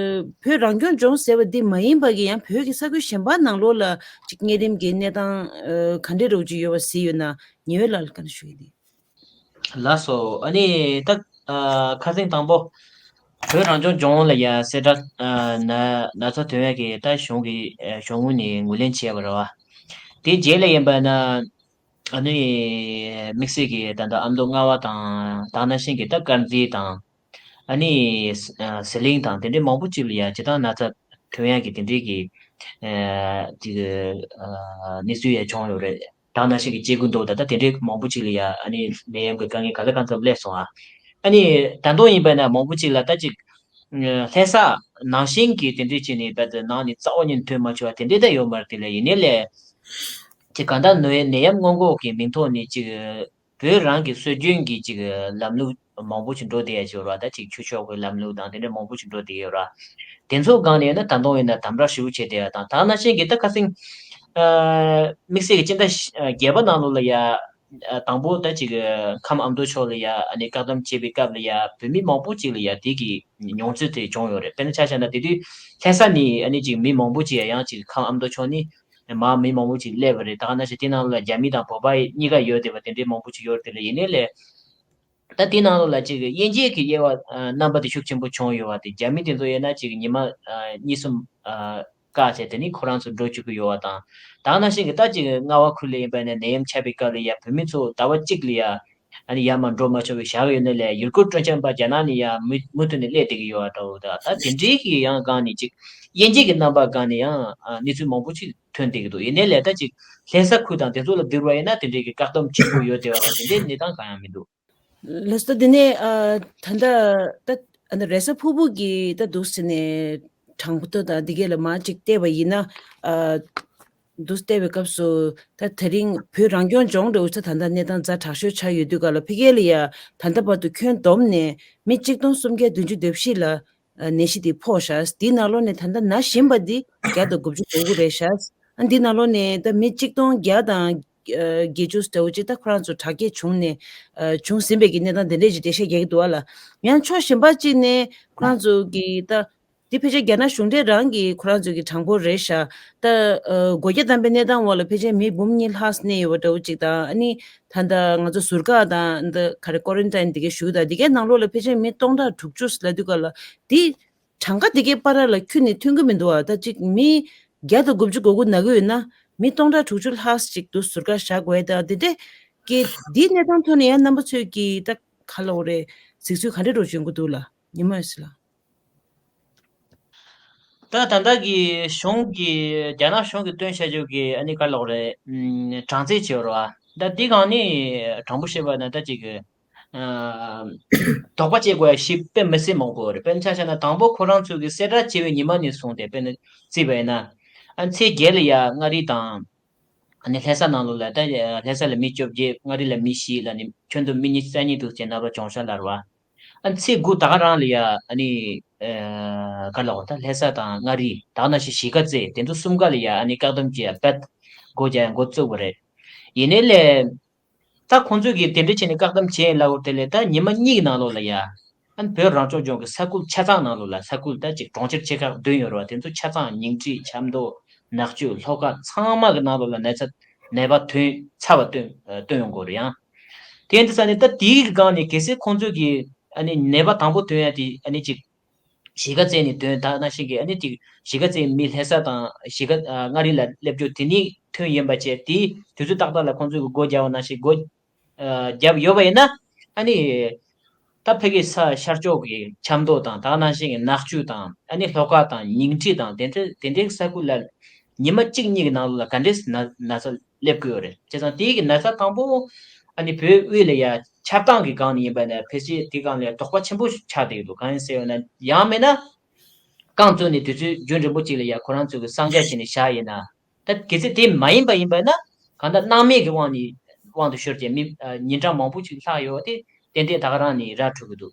བོད་རང་སྐྱོང་ལྗོངས་ཟེར་བ་འདི་མ་ཡིན་པ་གི་ཡང་བོད་ཀྱི་ས་ཁུལ་གཞན་པ་ནང་ལོགས་ལ་ཅིག་གཉན་རིམས་ཀྱི་གནས་སྟངས་ཨ་ག་འདྲ་རོགས་ཅིག་ཡོད་པ་གཟིགས་ཡོད་ན་ཉེ་བའི་ལ་ལ་ག་འདྲ་ཞུ་ཡི་འདི། ལགས་སོ། ཨ་ནི་ད་ཨ་ཁ་སང་དང་པོ་བོད་རང་སྐྱོང་ལྗོངས་ལ་ཡ་གསལ་བསྒྲགས་ཨ་ན་ན་ཚ་ཐོན་ཡག་གི་ད་གཞུང་གི་ཨ་གཞུང་ངོས་ནས་ངོས་ལེན་བྱས་པ་རེད་བ། དེ་རྗེས་ལ་ཡིན་པ་ན་ཨ་ནི་དམིགས་བསལ་གྱི་ད་ལྟ་ཨ་མདོ་རྔ་བ་དང་དེ་ནང་བཞིན་གྱི་ད་དཀར་མཛེས་དང་། ཨ་ནི་ཟི་ལིང་དང་དེ་འདྲའི་མང་པོ་ཅིག་ལ་ཡ་སྤྱིར་བཏང་ན་ཚ་ཐོན་ཡག་གི་དེ་འདྲའི་གི་ཨ་ཅིག་ཨ་གནས་ཚུལ་ཡ་བྱུང་ཡོད་རེད། དེ་ནང་བཞིན་གྱི་སྐྱེ་རྒུ་མདོག་དང་ད་དེ་འདྲའི་མང་པོ་ཅིག་ལ་ཡ་ཨ་ནི་ནད་ཡམས་ཀྱི་དཀའ་ངལ་ག་ལ་གང་འཚམ་སླེབས་སོང་ཨ། ཨ་ནི་ད་དུང་ཡིན་པ་ན་མང་པོ་ཅིག་ལ་ད་ཅིག་ལྷ་ས་ནང་བཞིན་གྱི་དེ་འདྲའི་ཅིག་ནས་ད་ནང་ནས་རྩ་བ་ཉིད་ཐོན་མ་བྱུང་བ་དེ་འདྲའི་ད་ཡོད་མ་རེད། དེ་ལ་ཡིན་ནའི་ལས་ཅིག་གང་ལྟར་ནད་ནད་ཡམས་སྔོན་འགོག་གི་མིང་ཐོག་ནས་ཅིག་བོད་རང་གི་སྲོལ་རྒྱུན་གྱི་ཅིག་ལམ་ལུགས་མང་པོ་ཞིག་འགྲོ་བསྡད་ཡ་ཅིག་ཡོད་ར། ད་ཅིག་ཆོས་ཕྱོགས་ཀྱི་ལམ་ལུགས་དང་དེ་འདྲ་མང་པོ་ཞིག་འགྲོ་བསྡད་ཡོད་ར། དེ་ཚོ་སྒང་ནས་ཡིན་ན་ད་དུང་ཡིན་ན་དམ་དྲག་ཞེ་པོ་བྱས་བསྡད་ཡ་དང་དེ་ནང་བཞིན་གྱི་ད་ཁ་སང་ཨ་དམིགས་བསལ་གྱི་སྤྱི་ཟླ་བརྒྱད་པ་ནང་ལོགས་ལ་ཡ་ཨ་དང་པོ་ད་ཅིག་ཁམས་ཨ་མདོ་ཕྱོགས་ལ་ཡ་ཨ་ནི་བཀག་སྡོམ་བྱས་པའི་སྐབས་ལ་ཡ་བོད་མི་མང་པོ་ཅིག་ལ་ཡ་དེ་གི་མྱོང་ཚོར་དེ་བྱུང་ཡོད་རེད། དཔེར་ན་ཆ་བཞག་ན་དེ་དུས་ལྷ་ས་ནས་ཨ་ནི་ཅིག་མི་མང་པོ་ཅིག་ཡ་ཡང་ཅིག་ཁམས་ཨ་མདོ་ཕྱོགས་ནས། མར་མི་མང་པོ་ཅིག་སླེབས་པ་རེད། ད་ག་ནང་བཞིན་དེ་ནང་ལ་རྒྱ་མི་དང་བོད་པ་གཉིས་ཀ་ཡོད་བསྡད་པ་དེ་འདྲའི་མང་པོ་ཅིག་ཡོད་རེད། དེ་ལ་ཡིན་ནའི་ལས་ད་དེ་ནང་ལ་ཅིག་དབྱེ་འབྱེད་ཀྱི་དབྱེ་བ་ཨ་རྣམ་པ་དེ་ཤུགས་ཆེན་པོ་བྱུང་ཡོད་པ་དེ། རྒྱ་མི་དེ་ཚོ་ཡིན་ན་ཅིག་ཉི་མ་ཨ་གཉིས་གསུམ་ཨ་བཀག་བྱས་དེ་ནས་ཁོ་རང་ཚོ་འགྲོ་བཅུག་གི་ཡོད་པ་དང་། ད་ག་ནང་བཞིན་གྱི་ད་ཅིག་རྔ་བ་ཁུལ་ལ་ཡིན་པ་ཡིན་ན་ནད་ཡམས་ཁྱབ་པའི་སྐབས་ལ་ཡ་བོད་མི་ཚོ་ཟླ་བ་གཅིག་ལ་ཡ་ཨ་ནི་ཡར་མར་འགྲོ་མ་ཆོག་པའི་བཞག་ཡོད་ནའི་ལས་ཡུལ་སྐོར་སྤྲོ་འཆམ་པ་རྒྱ་ནག་ནས་ཡར་མུ་མུ་མཐུད་ནས་སླེབས་བསྡད་ཀྱི་ཡོད་པ་འདྲ་བོ། ད་ད་དེ་འདྲའི་གི་ཡང་སྒང་ནས་ཅིག་དབྱེ་འབྱེད་ཀྱི་རྣམ་པ་སྒང་ནས་ཡང་ཨ་གནས་ཚུལ་མང་པོ་ཅིག་ཐོན་བསྡད་ཀྱི་འདུག་ཡིན་ནའི་ལས་ད་ཅིག་ལྷ་ས་ཁུལ་དང་དེ་ཚོ་ལ་བསྡུར་བ་ཡིན་ན་དེ་འདྲའི་གི་བཀག་སྡོམ་ཆེན་པོ་ཡོད་བསྡད་པ་དང་དེ་འདྲའི་གནས་སྟངས་གང་ཡང་མི་འདུག་ལགས་སོ། ད་འདི་ནས་ཨ་ད་ལྟ་ད་ཨ་ནི་རེས་གཟའ་ཕུར་བུ་གི་ད་འདུག་ཟེར་ནས་གྲངས་ཐོ་དང་འདི་གས་ལ་མར་ཅིག་བལྟས་པ་ཡིན་ན། ཨ་འདུག་བལྟས་པའི་སྐབས་སུ་ད་དེ་རིང་བོད་རང་སྐྱོང་ལྗོངས་འདྲ་བོ་ཆ་ད་ལྟ་གནས་སྟངས་ཛ་དྲག་ཤོས་ཆགས་ཡོད་དུས་ག་ལ་ཕ་གི་ལ་ཡ་ད་ལྟ་བར་དུ་ཁྱོན་བསྡོམས་ནས་མི་གཅིག་སྟོང་སུམ་བརྒྱ་བདུན་ཅུ་དོན་བཞི་ལ་ཨ་ནད་གཞི་དེ་ཕོག་ཤག་དེའི་ནང་ལོགས་ནས་ད་ལྟ་ན་བཞིན་པ་འདི་བརྒྱ་དང་དགུ་བཅུ་གོ་དགུ་རེད་ཤག་ཨ་འདི་ནང་ལོགས་ནས་ད་མི་གཅིག་སྟོང་བརྒྱ་དང་ཨ་བརྒྱད་ཅུ་ལྟ་བུ་ཅིག་ད་ཁོ་རང་ཚོ་དྲག་སྐྱེད་བྱུང་ནས་ཨ་བྱུང་ཟིན་པའི་གི་གནས་སྟངས་དེ་འདྲས་ཅིག་འགྲེལ་བཤད་རྒྱག་གི་འདུག་བ་ལ། ཡང་ཕྱོགས་གཞན་པ་ཅིག་ནས་ཁོ་རང་ཚོ་གི་ད་འདི་ཕལ་ཆེར་རྒྱ་ནག་གཞུང་འབྲེལ་རང་གི་ཁོ་རང་ཚོ་གི་གྲངས་འབོར་རེད་ཤག་ད་ཨ་སྒོ་རྒྱ་བསྡམས་པའི་གནས་སྟངས་འོག་ལ་ཕལ་ཆེར་མི་འབུམ་གཉིས་ལྷག་གནས་ཡོད་པ་འདྲ་བོ་ཅིག་དང་། ཨ་ནི་ད་ལྟ་ང་ཚོ་ཟུར་བཀག་དང་འདི་ག་རེ་ཀོ་རན་ཊིན་འདི་གའི་ཞུ་དང་འདི་གའི་ནང་ལོགས་ལ་ཕལ་ཆེར་མི་སྟོང་ཕྲག་དྲུག་ཅུ་ལབ་དུས་ག་ལ་འདི་གྲངས་ཀ་འདི་གའི་བར་ལ་ཁྱོན་ནས་མཐུན་གི་མི་འདུག་ཨ། ད་ཅིག་མི་བརྒྱ་དང་དགུ་བཅུ་གོ་དགུ་ན་གི་ཡོད་ན་མི་སྟོང་ཕྲག་དྲུག་ཅུ་ལྷག་ཅིག་ཏུ་ཟུར་བཀག་བཞག་དགོས་ཡ་ད་འདི་འདྲས་ཀྱི་འདིའི་གནས་སྟངས་ཐོག་ནས་ཡང་རྣམ་པ་ཚོས་ཀྱི་ད་ག་ལབ་དགོས་རེད། གཟིགས་ཚུལ་ག་འདྲས་འདྲ་བྱུང་གི་འདུག་ལ་ཉི་མ་ཡོད་སི་ལ། ད་ད་ལྟ་གི་གཞུང་གི་རྒྱ་ནག་གཞུང་གི་སྟོན་བྱ་རྒྱུ་གི་ཨ་ནི་ག་ལབ་དགོས་རེད། ཨམ་གྲངས་ཚད་བྱས་པ་རེད་བ། ད་འདི་སྒང་ནས་དྲང་པོ་བཤད་པ་ན་ད་ཅིག་གི་ཨ་དོགས་པ་བྱེད་དགོས་ཡ་ཞིབ་དཔེ་མི་སྲིད་མང་པོ་རེད། དཔེར་ན་ཆ་བཞག་ན་དང་པོ་ཁོ་རང་ཚོ་གི་གསལ་བསྒྲགས་བྱས་པའི་ཉི་མ་ནས་བཟུང་སྟེ་དཔེར་ན་བརྩིས་པ་ཡིན་ན་ཨ་ཚེས་བརྒྱད་ལ་ཡ་མངའ་རིས་དང་ཨ་ནི་ལྷ་ས་ནང་ལོགས་ལ་ད་ལྷ་ས་ལ་མི་བཅོ་བརྒྱད། མངའ་རིས་ལ་མི་བཞི་ལ་ནི་ཁྱོན་བསྡོམས་མི་ཉི་ཤུ་རྩ་གཉིས་འདུག་ཅེས་ནད་པ་བྱུང་ཤག་ལབ་རེད་བ། ཨ་ཚེས་དགུ་ད་ག་རང་ལ་ཡ་ཨ་ནི་ཨ་ག་ལབ་དགོས་ད་ལྷ་ས་དང་མངའ་རིས་ད་ག་ནང་བཞིན་གཞིས་ཀ་རྩེ་དེ་ཚོ་གསུམ་ཀ་ལ་ཡ་ཨ་ནི་བཀག་སྡོམ་བྱས་ཡ་རྦད་སྒོ་རྒྱག་ཡ་འགོ་བཙུགས་པ་རེད། ཡིན་ནའི་ལས་ད་ཁོང་ཚོས་ཀྱིས་དེ་འདྲ་བྱས་ནས་བཀག་སྡོམ་བྱས་ཡིན་ལབ་དེ་ལས་ད་ཉི་མ་གཉིས་ཀྱི་ནང་ལོགས་ལ་ཡ་ཨ་ནི་བོད་རང་སྐྱོང་ལྗོངས་ཀྱི་ས་ཁུལ་ཆ་ཚང་ནང་ལོགས་ལ་ས་ཁུལ་ད་ཅིག་གྲོང་ཁྱེར་ཆེ་ཁག་བདུན་ཡོད་རེད་བ། དེ་ཚོ་ཆ་ཚང་ཉིང་ཁྲི་ཆབ་མདོ་ནག་ཆུ་ལྷོ་ཁ་ཚང་མ་གི་ནང་ལོགས་ལ་ནད་ཚ་ནད་པ་ཐོན་ཚ་བ་ཐོན་ཐོན་ཡོང་གི་རེད་ཡང་། དེ་ཡིན་དུས་ཙང་ནས་ད་དེའི་སྒང་ནས་གལ་སྲིད་ཁོང་ཚོས་ཀྱིས་ཨ་ནི་ནད་པ་དང་པོ་ཐོན་ཡ་དེ་ཨ་ནི་ཅིག་གཞིས་ཀ་རྩེ་ནས་ཐོན་ད་ནང་བཞིན་གྱི་ཨ་ནི་ཅིག་གཞིས་ཀ་རྩེའི་མི་ལྷ་ས་དང་གཞིས་ཀ་ཨ་མངའ་རིས་ལ་སླེབས་རྒྱུ་དེ་ནས་ཐོན་ཡིན་པ་བྱས་དེའི་དུས་ཚོད་ཏག་ཏག་ལ་ཁོང་ཚོས་ཀྱིས་སྒོ་རྒྱག་པ་ནང་བཞིན་སྒོ་ཨ་རྒྱབ་ཡོད་པ་ཡིན་ན་ཨ་ནི་ད་ཕ་གི་ས་ཤར་ཕྱོགས་ཀྱི་ཆབ་མདོ་དང་ད་ནང་བཞིན་གྱི་ནག་ཆུ་དང་ཨ་ནི་ལྷོ་ཁ་དང་ཉིང་ཁྲི་དང་དེ་འདྲ་དེ་འདྲའི་ས་ཁུལ་ལ་ཉི་མ་གཅིག་གཉིས་ཀྱི་ནང་ལ་ག་འདྲས་ན་ན་ཚ་སླེབས་ཀྱི་ཡོད་རེད། བྱས་ཙང་དེའི་གི་ན་ཚ་དང་པོ་ཨ་ནི་བོད་དབུས་ལ་ཡ་ཆགས་སྟངས་ཀྱི་སྒང་ནས་ཡིན་པ་ན་ཕལ་ཆེར་དེ་སྒང་ལ་ཡ་དོགས་པ་ཆེན་པོ་ཆགས་བསྡད་ཀྱི་འདུག་གང་ཡིན་ཟེར་ཡོད་ན་ཡང་མིན་ན་རྐང་བཙུགས་ནས་དུས་ཚོད་རྒྱུན་རིང་པོ་ཅིག་ལ་ཡ་ཁོ་རང་ཚོ་གི་གསང་རྒྱ་བྱས་ནས་བཞག་ཡིན་ན། ད་གལ་སྲིད་དེ་མ་ཡིན་པ་ཡིན་པ་ན་གང་ལྟར་སྣང་མེད་ཀྱི་དབང་ནས་དབང་དུ་ཤོར་བྱས་མི་ཉིན་གྲངས་མང་པོ་ཅིག་ལྷག་ཡོད་དེ་ཏན་ཏན་ད་ག་རང་ནས་ར་འཕྲོད་ཀྱི་འདུག་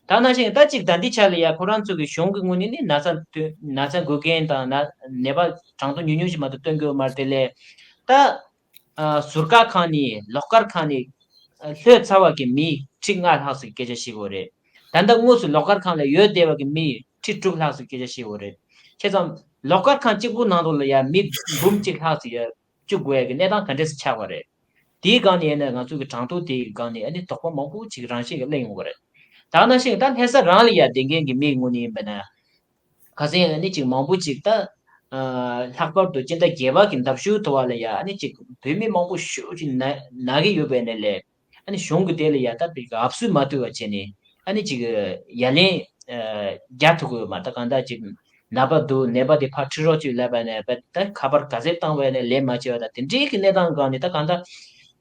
ད་ནང་བཞིན་ད་ཅིག་ད་འདི་ཆ་ལ་ཡ་ཁོ་རང་ཚོ་གི་གཞུང་གི་ངོས་ནས་ནི་ན་ཚ་སྟོན་ན་ཚ་འགོས་མཁན་དང་ན་ནད་པ་གྲངས་ཐོ་ཉུང་ཉུང་ཞིག་མ་གཏོགས་སྟོན་གྱི་ཡོད་མ་རེད། དེ་ལས་ད་ཨ་ཟུར་བཀག་ཁང་ནས་ལོགས་བཀར་ཁང་ནས་ལྷོད་ཚར་བ་གི་མི་ཁྲི་ལྔ་ལྷག་ཙམ་སྐད་ཆ་བཤད་ཀྱི་ཡོད་རེད། ད་ལྟ་དངོས་སུ་ལོགས་བཀར་ཁང་ལ་ཡོད་བསྡད་པ་གི་མི་ཁྲི་དྲུག་ལྷག་ཙམ་སྐད་ཆ་བཤད་ཀྱི་ཡོད་རེད། བྱས་ཙང་ལོགས་བཀར་ཁང་གཅིག་པུ་ནང་དུ་ལ་ཡ་མི་འབུམ་གཅིག་ལྷག་ཙམ་ཡ་བཅུག་དགོས་ཡ་གི་གནས་སྟངས་ག་འདྲས་སེ་ཆགས་པ་རེད། དེའི་སྒང་ནས་ཡིན་ན་ང་ཚོ་གི་གྲངས་ཐོ་དེའི་སྒང་ནས་ཨ་ནི་དོགས་པ་མང་པོ་ཅིག་རང་བཞིན་གྱིས་གླེང་ཡོང་གི་རེད། ད་ག་ནང་བཞིན་ད་ལྷ་ས་རང་ལ་ཡ་བསྡད་མཁན་གྱི་མིའི་ངོས་ནས་ཡིན་པ་ན། ཁ་སང་ཨ་ནི་ཅིག་མང་པོ་ཅིག་ད་ཨ་ལྷག་པར་དུ་སྤྱི་ཟླ་བརྒྱད་པ་གི་ཟླ་བཞུགས་ཐོ་བ་ལ་ཡ་ཨ་ནི་ཅིག་བོད་མི་མང་པོ་ཤོས་ཅིག་ན་ན་གི་ཡོད་པའི་ནས་ལས་ཨ་ནི་གཞུང་གི་དེ་ལ་ཡ་ད་བི་ཨབ་སུ་མ་ཐུབ་པ་བྱས་ནས་ཨ་ནི་ཅིག་ཡ་ལན་ཨ་རྒྱག་ཐུབ་ཀྱི་ཡོད་མ་རེད། ད་གང་ལྟར་ཅིག་ནད་པ་འདུག་ནད་པ་དེ་ཕར་ཁྲིད་རོགས་ཅིག་ལབ་པ་ནས་ད་ཁ་པར་ག་ཚད་བཏང་བས་ནས་ལན་མ་བྱས་པ་དང་དེ་འདྲའི་གི་གནས་སྟངས་སྒང་ནས་ད་གང་ལྟར་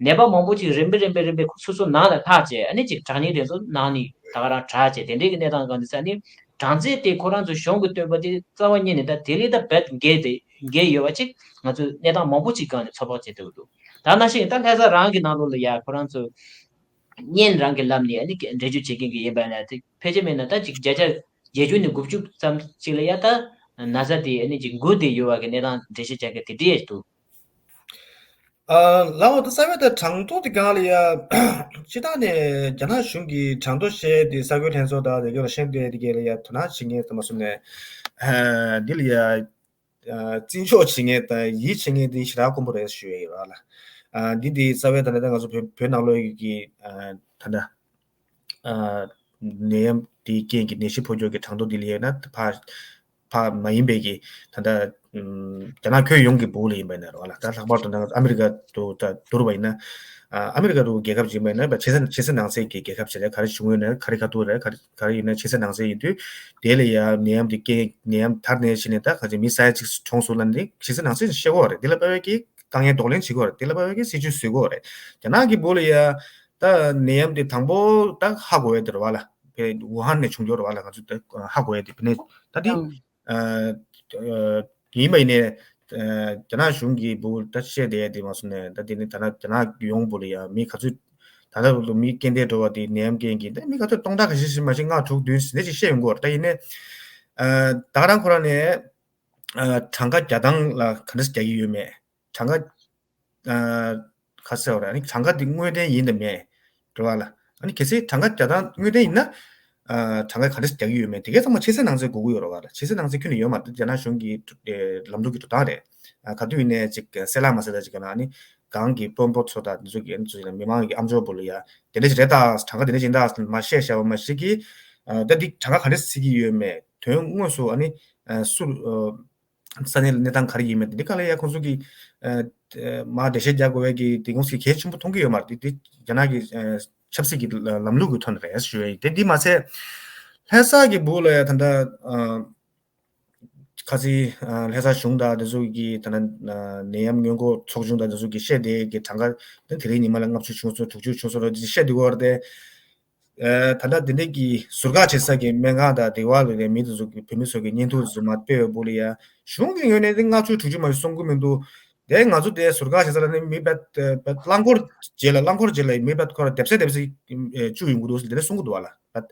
ནད་པ་མང་པོ་ཅིག་རིམ་པས་རིམ་པས་རིམ་པས་སོ་སོ་ནང་ལ་ལྷག་བྱས་ཨ་ནི་ཅིག་དྲག་ཉེས་དེ་ཚོ་ནང་ནས་ད་ག་རང་དྲག་བྱས་དེ་འདྲའི་གི་གནས་སྟངས་སྒང་ནས་ཨ་ནི་གྲངས་ཚད་དེ་ཁོ་རང་ཚོ་གཞུང་གི་སྟོན་པ་དེ་རྩ་བ་ཉིད་ནས་ད་དེ་ལས་ད་རྦད་འགལ་ཏེ་འགལ་ཡོད་པ་ཅིག་ང་ཚོས་གནས་སྟངས་མང་པོ་ཅིག་སྒང་ནས་ཚོད་དཔག་བྱེད་ཐུབ་ཀྱི་འདུག་ད་ནང་བཞིན་ད་ལྷ་ས་རང་གི་ནང་ལོགས་ལ་ཡ་ཁོ་རང་ཚོ་བརྙན་རང་གི་ལམ་ནས་ཨ་ནི་འགྲེལ་བརྗོད་བྱེད་མཁན་གྱི་ཡིན་པ་ན་དེ་ཕལ་ཆེར་མེད་ན་ད་ཅིག་བརྒྱ་ཆ་བརྒྱད་ཅུ་ནས་དགུ་བཅུ་ཙམ་ཅིག་ལ་ཡ་ད་ན་ཚ་དེ་ཨ་ནི་ཅིག་འགོས་བསྡད་ཡོད་པ་གི་གནས་སྟངས་འགྲེལ་བཤད་བྱ་མཁན་དེ་འདྲ་ཡང་འདུག་ཨ་ལའོ་ད་ས་བོན་ད་གྲངས་ཐོ་དེ་གང་ལ་ཡ་སྤྱི་བཏང་ནས་རྒྱ་ནག་གཞུང་གི་གྲངས་ཐོ་བཤད་དེ་ས་ཁུལ་ལྷན་ཚོགས་དང་དེ་ག་ལ་ཤེས་དེ་དེ་ག་ལ་ཡ་དོ་སྣང་བྱེད་མཁན་དུ་མ་སོང་ནས་ཨ་འདི་ལ་ཡ་ཨ་བརྩི་འཇོག་བྱེད་མཁན་དང་ཡིད་ཆེས་མཁན་དེ་ཞེ་དྲག་དཀོན་པོ་རེད་ཞུ་ཡ་ཡོད་ར་ལ། ཨ་འདི་དེ་ས་བོན་ད་ལྟ་ང་ཚོ་བོད་བོད་ནང་ལོགས་ཀྱི་ཨ་ད་ལྟ། ཨ་ནད་ཡམས་དེའི་རྐྱེན་གྱིས་ནད་གཞི་ཕོག་ཕྱོགས་ཀྱི་གྲངས་ཐོ་འདི་ལ་ཡིན་ན་ཕ་ཕ་མ་ཡིན་པའི་གི་ད་ལྟ་ཨམ་རྒྱ་ནག་ཁྱོན་ཡོངས་ཀྱི་སྦུག་ལ་ཡིན་པ་ཡིན་ན་རེད་བ་ལ། ད་ལྷག་པར་དུ་ད་ཨ་མི་རི་ཀ་དུ་ད་བསྡུར་བ་ཡིན་ན་ཨ་ཨ་མི་རི་ཀ་དུ་རྒྱལ་ཁབ་ཅིག་ཡིན་པ་ཡིན་ན་ཕྱི་ས་ཕྱི་ས་ནང་སའི་གི་རྒྱལ་ཁབ་ཅིག་རེད། ག་རེ་བྱུང་ཡོད་ན་ག་རེ་ག་ཐུག་རེད། ག་རེ་ག་རེ་ཡིན་ན་ཕྱི་ས་ནང་སའི་ཡིན་དུས་དེ་ལ་ཡ་ནད་ཡམས་དེ་རྐྱེན་ནད་ཡམས་དར་ནས་ཕྱི་ནས་ད་ག་ཚོད་མི་ས་ཡ་གཅིག་གྲོངས་སོང་ལབ་ནས་ཕྱི་ས་ནང་སའི་བཤད་ཀྱི་ཡོད་རེད། དེ་ལ་དཔག་པའི་གི་དཀའ་ངལ་གདོང་ལེན་བྱེད་ཀྱི་ཡོད་རེད། དེ་ལ་དཔག་པའི་གི་སྲིད་ཇུས་བཟོ་གི་ཡོད་རེད། རྒྱ་ནག་གི་སྦུག་ལ་ཡ། ད་ ད་ནད་ཡམས་དེ་དང་པོ་ད་ཧ་གོ་ཡ་དེ་རེད་བ་ལ། ཕེ་ཝུ་ཧན་ནས་བྱུང་རྒྱུ་རེད་བ་ལ། ང་ཚོ་ད་ཧ་གོ་ཡ་དེ་ཕེ་ནས་ད་དེ་ཨང་། ཨ་ཨ་ཡིན་པ་ཡིན་ནས། ཨ་རྒྱ་ནག་གཞུང་གིས་བུ་ད་བཤད་བསྡད་ཡ་དེ་མ་སོང་ནས། ད་དེ་ནི་ད་ན་རྒྱ་ནག་ཡོང་བུ་ལ་ཡ་མི་ག་ཚོད་ད་ལྟ་བུ་ལ་མི་རྐྱེན་འདས་འགྲོ་བ་དེ་ནད་ཡམས་རྐྱེན་གྱིས་ད་མི་ག་ཚོད་སྟོང་ཕྲག་གི་ཤི་ཤི་མ་ཤི་ལྔ་དྲུག་བདུན་ཟིན་ནས་ཅིག་བཤད་ཡོང་གི་ཡོད་རེད། ད་ཡིན་ནས་ཨ་ད་ག་རང་ཁོ་རང་ནས་ཨ་གྲངས་ཀ་རྒྱག་སྟངས་ལ་ག་འདྲ་རྒྱག་གི་ཡོད་མེད། གྲངས་ཀ་ཨ་ག་ཟེར་བ་རེད། ཨ་ནི་གྲངས་ཀ་འདི་དངོས་བདེན་ཡིན་དང་མེད་རེད་བ་ལ། ཨ་ནི་གལ་སྲིད་གྲངས་ཀ་རྒྱག་སྟངས་དངོས་བདེན་ཡིན་ན། ཨ་གྲངས་ཀ་ག་འདྲ་རྒྱག་གི་ཡོད་མེད་དེ་གའི་ཚང་མ་ཆེད་གསལ་ནང་གསལ་དགོས་ཀྱི་ཡོད་རེད་བ་ལ། ཆེད་གསལ་ནང་གསལ་ཁྱོན་ནས་ཡོད་མ་རེད། རྒྱ་ནག་གཞུང་གི་ཨ་ལམ་ལུགས་ཀྱི་འགྲོ་སྟངས་རེད། ཨ་ག་དུས་ཡིན་ནའི་ཅིག་གསལ་ལག་མ་གསལ་ལག་ཅིག་ག་ན་ཨ་ནི་གང་གི་དཔོན་པོ་ཚོ་དང་འདི་ཚོ་གི་ཨ་ནི་ཚོ་ལ་མི་མང་གི་ཨམ་ཅོག་བུ་ལ་ཡ་དེ་འདྲ་ཅིག་རེད་ད། གྲངས་ཀ་དེ་འདྲ་ཅིག་ཡིན་ད་མ་བཤད་བཤད་པ་མ་ཤེས་ཀི། ཨ་ད་འདི་གྲངས་ཀ་ག་འདྲ་གཟིགས་ཀྱི་ཡོད་མེད། དོན་དངོས་སུ་ཨ་ནི་ཨ་སུ་ཨ་ས་གནས་ལ་གནས་སྟངས་ག་རེ་ཡིན་མིན་དེ་ག་ལ་ཡ་ཁོང་ཚོ་གིས་ཨ་ཨ་མར་འགྲེལ་བཤད་རྒྱག་དགོས་པའི་གི་དེ་ཁོང་ཚོ་གིས་གལ་ཆེན་པོ་མཐོང་གི་ཡོད་མ་རེད། དེ་དེ་རྒྱ་ནག་གི་ཨ་ཆབ་སྲིད་ཀྱི་ལམ་ལུགས་ཀྱི་ཐོག་ནས་རེད་ཞུ་ཡ་ཡིན། དེ་འདི་མ་ཚད་ལྷ་ས་གི་བུ་ལ་ཡ་ད་ལྟ་ཨ་ཁ་སི་ཨ་ལྷ་ས་གཞུང་དང་དེ་ཚོ་གིས་ད་ལྟ་ཨ་ནད་ཡམས་སྔོན་འགོག་ཚོགས་ཆུང་དང་དེ་ཚོ་གིས་བཤད་བསྡད་ཀྱི་གྲངས་ཀ་དེ་དེ་རིང་ཉི་མ་ལ་ལྔ་བཅུ་བྱུང་སོང་། དྲུག་ཅུ་བྱུང་སོང་རེད་བཤད་བསྡད་ཀྱི་ཡོད་རེད་དེ། ཨ་ད་ལྟ་དེ་འདྲས་ཀྱི་ཟུར་བཀག་བྱེད་ས་གི་སྨན་ཁང་དང་སྡེ་བ་ལ་ནས་མི་དེ་ཚོ་གི་བོད་མི་ཚོ་གི་བརྙན་ཐུང་དེ་ཚོ་མར་སྤེལ་བའི་བུ་ལ་ཡ་གཞུང་གི་ངོས་ནས་དེ་ལྔ་བཅུ་དྲུག་ཅུ་མ་གཏོགས་གསུང་གི་མི་འདུག་དེ་ང་ཚོ་དེ་ཟུར་བཀག་བྱེད་ས་ལ་ནི་མི་བད་བད་རླངས་འཁོར་རྗེས་ལ་རླངས་འཁོར་རྗེས་ལ་མི་བད་ཁོ་ར་སྡེབ་སེ་སྡེབ་སེ་བཅུག་ཡོང་གི་འདུག་ཟེར་དེ་འདྲ་གསུང་གི་འདུག་བ་ལ། བད་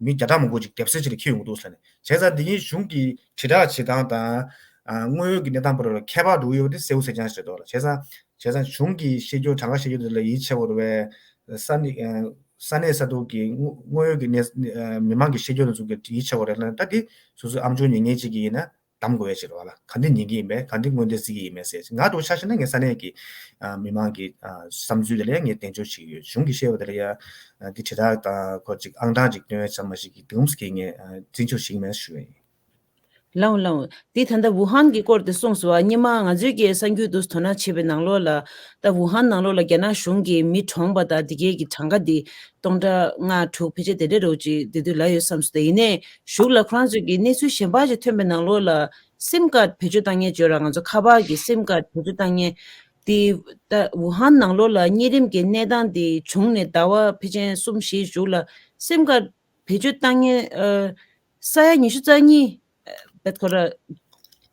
མི་བརྒྱ་ཕྲག་མང་པོ་ཅིག་སྡེབ་སེ་ཅིག་ལ་འཁྱེར་ཡོང་གི་འདུག་ཟེར་ནས། བྱས་ཙང་དེ་གཉིས་གཞུང་གི་དྲིལ་བསྒྲགས་བྱེད་སྟངས་དང་ཨ་དངོས་ཡོད་ཀྱི་གནས་སྟངས་བར་ལ་ཁྱད་པར་འགྲོ་གི་ཡོད་པ་དེ་གསལ་པོ་གསལ་རྐྱང་ཞིག་རེད་འདུག་ལ། བྱས་ཙང་བྱས་ཙང་གཞུང་གི་བཤད་རྒྱུ་གྲངས་ཀ་བཤད་རྒྱུ་དེ་ལ་ཡིད་ཆེས་དགོས་རེད་པས། ས་གནས་ས་གནས་ས་ཐོག་གི་དངོས་དངོས་ཡོད་ཀྱི་གནས་མི་མང་གི་བཤད་རྒྱུ་དེ་ཚོ་གི་ཡིད་ཆེས་དགོས་རེད་ལ། ད་དེ་སོ་སོའི་ཨམ་ཅོག་ཉན་མཁན་ཅིག་གིས་ཡིན་ན། གདམ་དགོས་ཡ་ཞིག་རེད་བ་ལ། ག་འདི་ཉན་གྱི་ཡིན་པས། ག་འདི་དངོས་བདེན་བརྩི་གི་ཡིན་མེད་ཟེར། ང་འདྲ་བོ་ཆ་བཞག་ན་ངས་ས་གནས་ཀྱི་ཨ་མི་མང་གི་ཨ་བསམ་ཚུལ་དེ་ལ་ཡང་ངས་གདེང་འཇོག་བྱེད་ཀྱི་ཡོད། གཞུང་གིས་བཤད་པ་དེ་ལ་ཡང་ཨ་འདི་དྲིལ་བསྒྲགས་དང་ཁོ་ཅིག་ཨང་གྲངས་ཅིག་སྟོན་ཡ་ཙམ་མ་ཞིག་གི་དེ་འདྲས་ཀྱི་ངས་ཨ་འཛིན་སྐྱོང་བྱེད་ཀྱི་མེད་ཞུ་ཡ་ཡིན། ལགས་ལགས། འདི་ད་ལྟ་ཝུ་ཧན་གྱི་སྐོར་དེ་གསུངས་སོང་བ། སྔོན་མ་ང་ཚོའི་གི་གསར་འགྱུར་དུ་དོ་སྣང་བྱེད་པའི་ནང་ལོགས་ལ། ད་ཝུ་ཧན་ནང་ལོགས་ལ་རྒྱ་ནག་གཞུང་གིས་མི་གྲོངས་པ་དང་དེ་གའི་གི་གྲངས་ཀ་དེ་སྟོང་ཕྲག་ལྔ་དྲུག་ཕལ་ཆེར་དེ་འདྲ་རེད་ཅེས་དེ་དུས་ལབ་ཡོད་བསམ་སོང་། དེ་ཡིན་ནའི་གཞུག་ལ་ཁོ་རང་ཚོས་ཀྱི་གནས་ཚུལ་གཞན་པ་ཞིག་ཐོན་པའི་ནང་ལོགས་ལ་སིམ་ཀཱར་བེད་སྤྱོད་བཏང་མཁན་བརྗོད་ར། ང་ཚོ་ཁ་པར་གྱི་སིམ་ཀཱར་བེད་སྤྱོད་བཏང་མཁན་དེ་ད་ཝུ་ཧན་ནང་ལོགས་ལ་གཉན་རིམས་ཀྱི་གནས་སྟངས་དེ་བྱུང་ནས་ཟླ་བ་ཕལ་ཆེར་གསུམ་བཞིའི་གཞུག་ལ་སིམ་ཀཱར་བེད་སྤྱོད་བཏང་མཁན་ཨ་ས་ཡ་ཉི་ཤུ་རྩ་གཉིས་བེད་ཁོ་ར་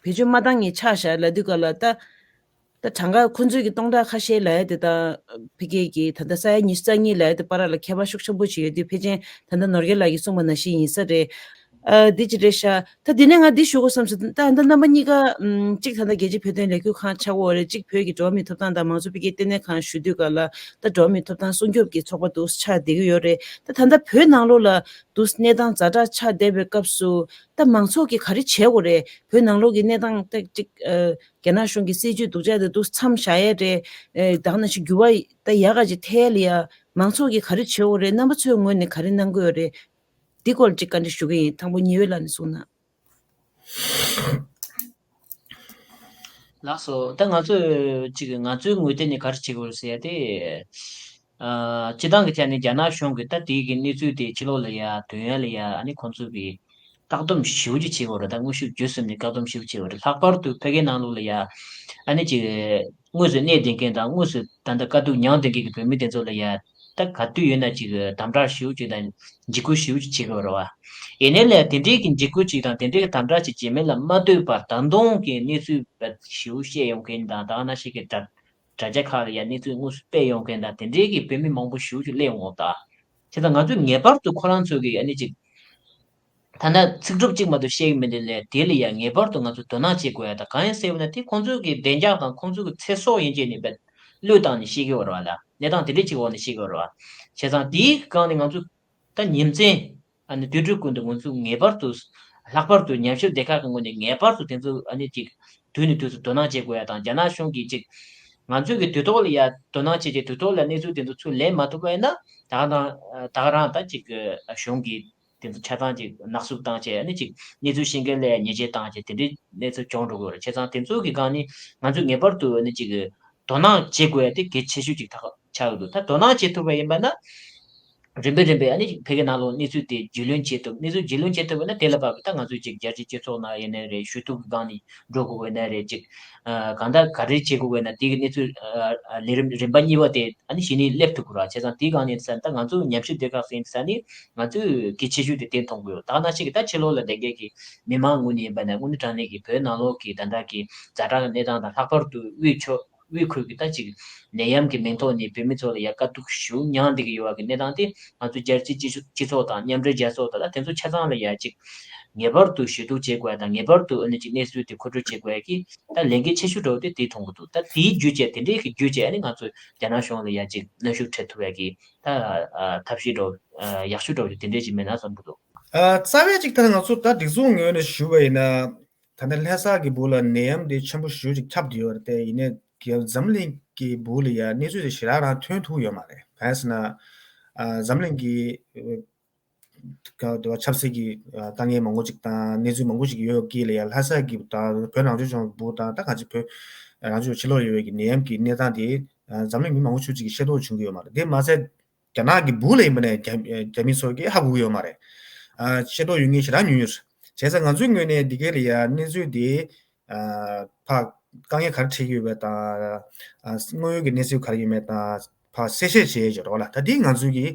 བེད་སྤྱོད་མ་བཏང་མཁན་ཆགས་བཞག་ལབ་དུས་ག་ལ། ད་ད་གྲངས་ཀ་ཁོ་ཚོས་ཀྱི་སྟོང་ཕྲག་ཁ་ཤས་ལབ་ཡ་དེ་དང་ཕ་གིའི་གི་ད་ལྟ་ས་ཡ་ཉི་ཤུ་རྩ་གཉིས་ལབ་ཡ་དེ་བར་ལ་ཁྱད་པར་ཤུགས་ཆེན་པོ་ཅིག་ཡོད་དུས། ཕལ་ཆེར་ད་ལྟ་ནོར་རྒྱས་ལགས་ཀྱིས་གསུངས་པ་ནང་བཞིན་ཡིན་ས་རེད། ཨ་འདི་ཅི་རེད་ཤག་ད་འདི་ནས་ང་འདི་ཞུ་དགོས་བསམ་སོང་། ད་ད་རྣམ་པ་གཉིས་ཀ་ཨམ་གཅིག་ད་ལྟ་རྒྱལ་སྤྱིའི་བོད་དོན་ལས་འགུལ་ཁང་ཆགས་ཡོད་རེད། གཅིག་བོད་ཀྱི་འགྲོ་བ་མིའི་ཐོབ་ཐང་དང་མང་གཙོ་འཕེལ་རྒྱས་ལྟེ་གནས་ཁང་ཞུ་དུས་ག་ལ་ད་འགྲོ་བ་མིའི་ཐོབ་ཐང་སྲུང་སྐྱོབ་ཀྱི་ཚོགས་པ་འདུག་ཆགས་བསྡད་ཀྱི་ཡོད་རེད། ད་ད་ལྟ་བོད་ནང་ལོགས་ལ་འདུག་གནས་སྟངས་ཛ་དྲག་ཆགས་བསྡད་པའི་སྐབས་སུ་ད་མང་ཚོགས་ཀྱིས་ག་རེ་བྱེད་དགོས་རེད། བོད་ནང་ལོགས་ཀྱི་གནས་སྟངས་ད་གཅིག་ཨ་རྒྱ་ནག་གཞུང་གི་སྲིད་ཇུས་སྡུག་ཅག་དེ་འདུག་མཚམས་བཞག་ཡས་རེད། ཨེ་ད་ག་ནང་བཞིན་འགྱུར་བ་ད་ཡག་ག་ཅིག་ཐེབས་ཡས་ལ་ཡ་མང་ཚོགས་ཀྱིས་ག་རེ་བྱེད་དགོས་རེད། རྣམ་པ་ཚོའི་ངོས་ནས་ག་རེ་གནང་གི་ཡོད་རེད། འདི་སྐོར་ཅིག་བཀའ་འདྲི་ཞུ་གི་ཡིན། དང་པོ་ཉི་འོད་ལགས་ནས་གསུངས་ན། ལགས་སོ། ད་ང་ཚོས་ཅིག་ང་ཚོའི་ངོས་ཐད་ནས་ག་རེ་བྱེད་དགོས་རེད་ཟེར་ཡ་དེ། ཨ་སྤྱི་བཏང་གི་ཆ་ནས་རྒྱ་ནག་གཞུང་གིས་ད་དེའི་གི་གནས་ཚུལ་དེ་ཕྱི་ལོགས་ལ་ཡ་ཐོན་ཡ་ལ་ཡ་ཨ་ནི་ཁོང་ཚོས་གི་བཀག་སྡོམ་ཞེ་པོ་ཅིག་བྱེད་དགོས་རེད། ད་དངོས་ཤུགས་བརྒྱུད་གསུམ་ནས་བཀག་སྡོམ་ཞེ་པོ་བྱེད་དགོས་རེད། ལྷག་པར་དུ་ཕ་གིའི་ནང་ལོགས་ལ་ཡ་ཨ་ནི་ཅིག་དངོས་སུ་གནས་བསྡད་མཁན་དང་དངོས་སུ་ད་ལྟ་དཀའ་སྡུག་མྱངས་བསྡད་མཁན་གྱི་བོད་མི་དེ་ཚོ་ལ་ཡ་ད་ག་དུས་ཡོད་ན་ཅིག་དམ་དྲག་ཞེ་པོ་ཅིག་དང་འཇིགས་སྐུལ་ཞེ་པོ་ཅིག་བྱེད་དགོས་རེད་བ། ཡིན་ནའི་ལས་དེ་འདྲའི་གི་འཇིགས་སྐུལ་ཅིག་དང་དེ་འདྲའི་གི་དམ་དྲག་ཅིག་བྱེད་མིན་ལ་མ་ལྟོས་པར་ད་དུང་གི་གནས་ཚུལ་ཞེ་པོ་བཤད་ཡོང་མཁན་དང་ད་ག་ནང་བཞིན་གི་དྲ་དྲ་རྒྱ་ཁག་ལ་ཡ་གནས་ཚུལ་དངོས་སུ་སྤེལ་ཡོང་མཁན་དང་དེ་འདྲའི་གི་བོད་མི་མང་པོ་ཞེ་པོ་ཅིག་སླེབས་ཡོང་གི་ད། བྱས་ཙང་ང་ཚོས་ངེས་པར་དུ་ཁོ་རང་ཚོ་གི་ཨ་ནི་ཅིག་ད་ལྟ་ཚིག་གྲུབ་གཅིག་མ་གཏོགས་བཤད་ཀྱི་མེད་དེ་ལས་དེ་ལ་ཡང་ངེས་པར་དུ་ང་ཚོས་དོ་སྣང་བྱེད་དགོས་ཡ་ད་གང་ཡིན་ཟེར་བ་ན། དེ་ཁོང་ཚོས་ཀྱི་བདེ་འཇགས་དང་ཁོང་ཚོས་ཀྱི་ཚེ་སྲོག་ཡན་ཆད་ནས་བེད་བློས་བཏང་ནས་བཤད་ཀྱི་ཡོད་རེད་བ་ལ། གནས་སྟངས་དེ་འདྲས་ཅིག་འོག་ནས་བཤད་ཀྱི་ཡོད་རེད་བ། བྱས་ཙང་དེའི་སྒང་ནས་ང་ཚོས་ད་ཉིན་མཚན་ཨ་ནི་དུས་དྲུག་ཀུན་ཏུ་ང་ཚོས་ངེས་པར་དུ་ལྷག་པར་དུ་ཉམས་ཞིབ་སྡེ་ཁག་གི་ངོས་ནས་ངེས་པར་དུ་དེ་ཚོ་ཨ་ནི་ཅིག་དུས་ནས་དུས་སུ་དོ་སྣང་བྱེད་དགོས་ཡ་དང་། རྒྱ་ནག་གཞུང་གིས་ཅིག་ང་ཚོས་ཀྱི་དུས་ཐོག་ལ་ཡ་དོ་སྣང་བྱེད་ཅིག་དུས་ཐོག་ལ་གནས་ཚུལ་དེ་ཚོ་ཚུར་ལེན་མ་ཐུབ་པ་ཡིན་ན་ད་ག་དང་ད་ག་རང་ད་ཅིག་གཞུང་གིས་དེ་ཚོ་ཆ་ཚང་ཅིག་ནག་བསུབ་བཏང་བྱས་ཨ་ནི་ཅིག་གནས་ཚུལ་ཤེས་མཁན་ལ་ཉེས་ཆད་བཏང་བྱས་དེ་འདྲའི་གནས་ཚུལ་བྱུང་འགྲོ་གི་ཡོད་རེད། བྱས་ཙང་དེ་ཚོ་གི་སྒང་ནས་ང་ཚོས་ངེས་པར་དུ་ཨ་ནི་ཅིག་དོ་སྣང་བྱེད་དགོས་ཡ་དེ་གལ་ཆེ་ཤོས་ཅིག་ད་ཆགས་ཀྱི་འདུག་ད་དོ་སྣང་བྱེད་ཐུབ་པ་ཡིན་པ་ན་ རིམ་པས་རིམ་པས་ཨ་ནི་ཕ་གི་ནང་ལོགས་གནས་ཚུལ་དེ་རྒྱུས་ལོན་བྱེད་ཐུབ། གནས་ཚུལ་རྒྱུས་ལོན་བྱེད་ཐུབ་པ་ན་དེ་ལ་བབ་ད་ང་ཚོས་ཅིག་རྒྱལ་སྤྱིའི་སྤྱི་ཚོགས་ནང་ཡིན་ནའི་རེད། ཞུ་གཏུག་གི་སྒང་ནས་འགྲོ་དགོས་པ་ཡིན་ནའི་རེད། ཅིག་གང་ལྟར་ག་རེ་བྱེད་དགོས་པ་ཡིན་ན་དེ་གི་གནས་ཚུལ་ལས་རིམ་རིམ་པ་གཉིས་པ་དེ་ཨ་ནི་གཞི་ནས་སླེབས་ཐུབ་དགོས་ར། བྱས་ཙང་དེའི་སྒང་ནས་ས་ད་ང་ཚོ་ཉམས་ཞིབ་སྡེ་ཁག་ཟིན་ས་ནས་ང་ཚོས་གལ་ཆེ་ཤོས་དེ་དེ་མཐོང་གི་ཡོད། ད་ག་ནང་བཞིན་གི་ད་ཕྱི་ལོགས་ལ་བསྡད་མཁན་གི་མི་མང་ངོས་ནས་ཡིན་པ་ན་དངོས་གནས་དྲང་གནས་ཀྱི་བོད་ནང་ལོགས་ཀྱི་ད་ལྟ་གི་ཛ་དྲག་གི་གནས་སྟངས་དང་ལྷག་པར་དུ་དབུས་ཕྱོགས་དབུས་ཁུལ་གྱི་ད་ཅིག་ནད་ཡམས་ཀྱི་མིང་ཐོག་ནས་བོད་མི་ཚོ་ལ་ཡ་དཀའ་སྡུག་ཞེ་པོ་མྱངས་བསྡད་ཀྱི་ཡོད་པ་གི་གནས་སྟངས་དེ་ང་ཚོ་རྒྱལ་སྤྱིའི་སྤྱི་ཚོགས་སྤྱི་ཚོགས་དང་མཉམ་འབྲེལ་རྒྱལ་ཚོགས་དང་ད་དེ་ཚོ་ཆ་ཚང་ལ་ཡ་ཅིག་ངེས་པར་དུ་ཞུ་གཏུག་བྱེད་དགོས་ཡ་དང་ངེས་པར་དུ་ཨ་ནི་ཅིག་གནས་ཚུལ་དེ་མཁོ་སྤྲོད་བྱེད་དགོས་ཡ་གི་ད་ལས་འགན་ཆེ་ཤོས་འདྲ་བོ་དེ་དེ་མཐོང་གི་འདུག། ད་དེའི་བརྒྱུད་བྱས་དེ་འདྲའི་གི་བརྒྱུད་བྱས་ཨ་ནི་ང་ཚོ་རྒྱ་ནག་གཞུང་ལ་ཡ་ཅིག་གནོན་ཤུགས་སྤྲད་ཐུབ་ཡ་གི་ད་ཐབས་ཤེས་འདྲ་བོ་ཡག་ཤོས་འདྲ་བོ་དེ་འདྲའི་ཅིག་མེད་ན་བསམ་གི་འདུག། ཨ། རྩ་བའི་ཅིག་ད་ང་ཚོ་ད་སྒྲིག་འཛུགས་ངོས་ནས་ཞུས་པ་ཡིན་ན། ད་ལྟ་ལྷ་ས་གི་སྦུག་ལ་ནད་ཡམས་དེ་ཆེན་པོ་ཞེ་པོ་ཅིག་ཁྱབ་བསྡད་ཡོད་རེད་དེ། ཡིན་ནའི་འཛམ་གླིང་གི་སྦུག་ལ་ཡ་གནས་ཚུལ་དེ་ཞེ་དྲག་རང་ཐོན་ཐུབ་ཡོད་མ་རེད། གང་ཡིན་ཟེར་ན། ཨ། འཛམ་གླིང་གི་ཨ། ག་དེ་བ་ཆབ་སྲིད་ཀྱི་ཨ། དཀའ་ངལ་མང་པོ་ཅིག་དང་གནས་ཚུལ་མང་པོ་ཅིག་ཡོད་དཀྱིལ་ལ་ཡ་ལྷ་ས་གི་དང་བོད་རང་སྐྱོང་ལྗོངས་སྦུག་དང་ད་གང་ཅི་བོད་རང་སྐྱོང་ཕྱི་ལོགས་ཡོད་པའི་གི་ནད་ཡམས་ཀྱི་གནས་སྟངས་དེ་ཨ། འཛམ་གླིང་མི་མང་པོ་ཞེ་པོ་ཅིག་གིས་ཤེས་རྟོགས་བྱུང་གི་ཡོད་མ་རེད། དེ་མ་ཟད། རྒྱ་ནག་གི་སྦུག་ལ་ཡིན་པ་ནས་རྒྱ་རྒྱ་མི་ཚོ་གིས་ཧ་གོ་གི་ཡོད་མ་རེད། ཨ། ཤེས་རྟོགས་ཡོད་མཁན་ཞེ་དྲག་ཉུང་ཉུང་རེད། བྱས་ཙང་ང་ཚོའི་ངོས་ནས་འདི་གའི་ལ་ཡ་གནས་ཚུལ་འདི། ཨ། ཕར་དཀའ་ངལ་ག་རེ་འཕྲད་ཀྱི་ཡོད་པ་དང་། ཨ། དངོས་ཡོད་ཀྱི་གནས་ཚུལ་ག་རེ་ཡོད་མེད་དང་ཕར་གསལ་བཤད་བྱེད་ཡས་ཡོད་རེད་བ་ལ། ད་འདི་ང་ཚོའི་གི་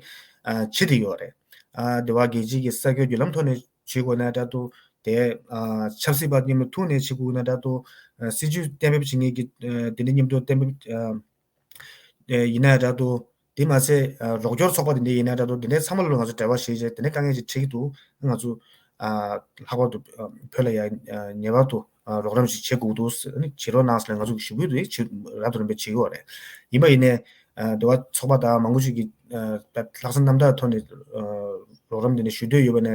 ཨ། བྱེད་བསྡད་ཡོད་རེད། ཨ། འདི་བ་རྒྱལ་སྤྱིའི་གི་ས་ཁུལ་བརྒྱུད་ལམ་ཐོག་ནས་བྱེད་དགོས་ན་འདྲ་འདུག། དེ་ཨ། ཆབ་སྲིད་པ་མཉམ་དུ་ཐུག་ནས་བྱེད་དགོས་ན་འདྲ་འདུག། ཨ། སྲིད་ཇུས་གཏན་འབེབས་བྱེད་མཁན་གྱི་ཨ། དེ་འདྲ་མཉམ་དུ་གཏན་འབེབས་ཨ། ཨེ། ཡིན་ན་འདྲ་འདུག། དེ་མ་ཟད་ཨ། རོགས་སྐྱོར་ཚོགས་པ་དེ་འདྲ་ཡིན་ན་འདྲ་འདུག། དེ་འདྲའི་ཚང་མ་ལ་ང་ཚོ་འབྲེལ་བ་བྱེད་བྱས་དེ་འདྲའི་དཀའ་ངལ་ཅིག་འཕྲད་ཀྱི་འདུག། ང་ཚོ་ཨ། ལྷག་པར་དུ་ཨ། བོད་ལ་ཡ་ཨ། ངེས་པར་དུ་ཨ། རོགས་རམ་ཞིག་བྱེད་དགོས་འདུག་ཟེར་ནས་བྱེད་རོགས་གནང་ཟེར་ནས་ང་ཚོ་གིས་ཞུ་གི་འདུག། བྱེད་རབ་དང་རིམ་པས་བྱེད་ཀྱི་ཡོད་རེད། ཡིན་པ་ཡིན་ནའི་ཨ། འདི་བ་ཚོགས་པ་དང་མང་པོ་ཞིག་གིས་ཨ། ད་ལྷག་བསམ་རྣམ་དག་ཐོག་ནས་ཨ། རོགས་རམ་འདི་འདྲ་ཞུ་འདོད་ཡོད་པ་ནས་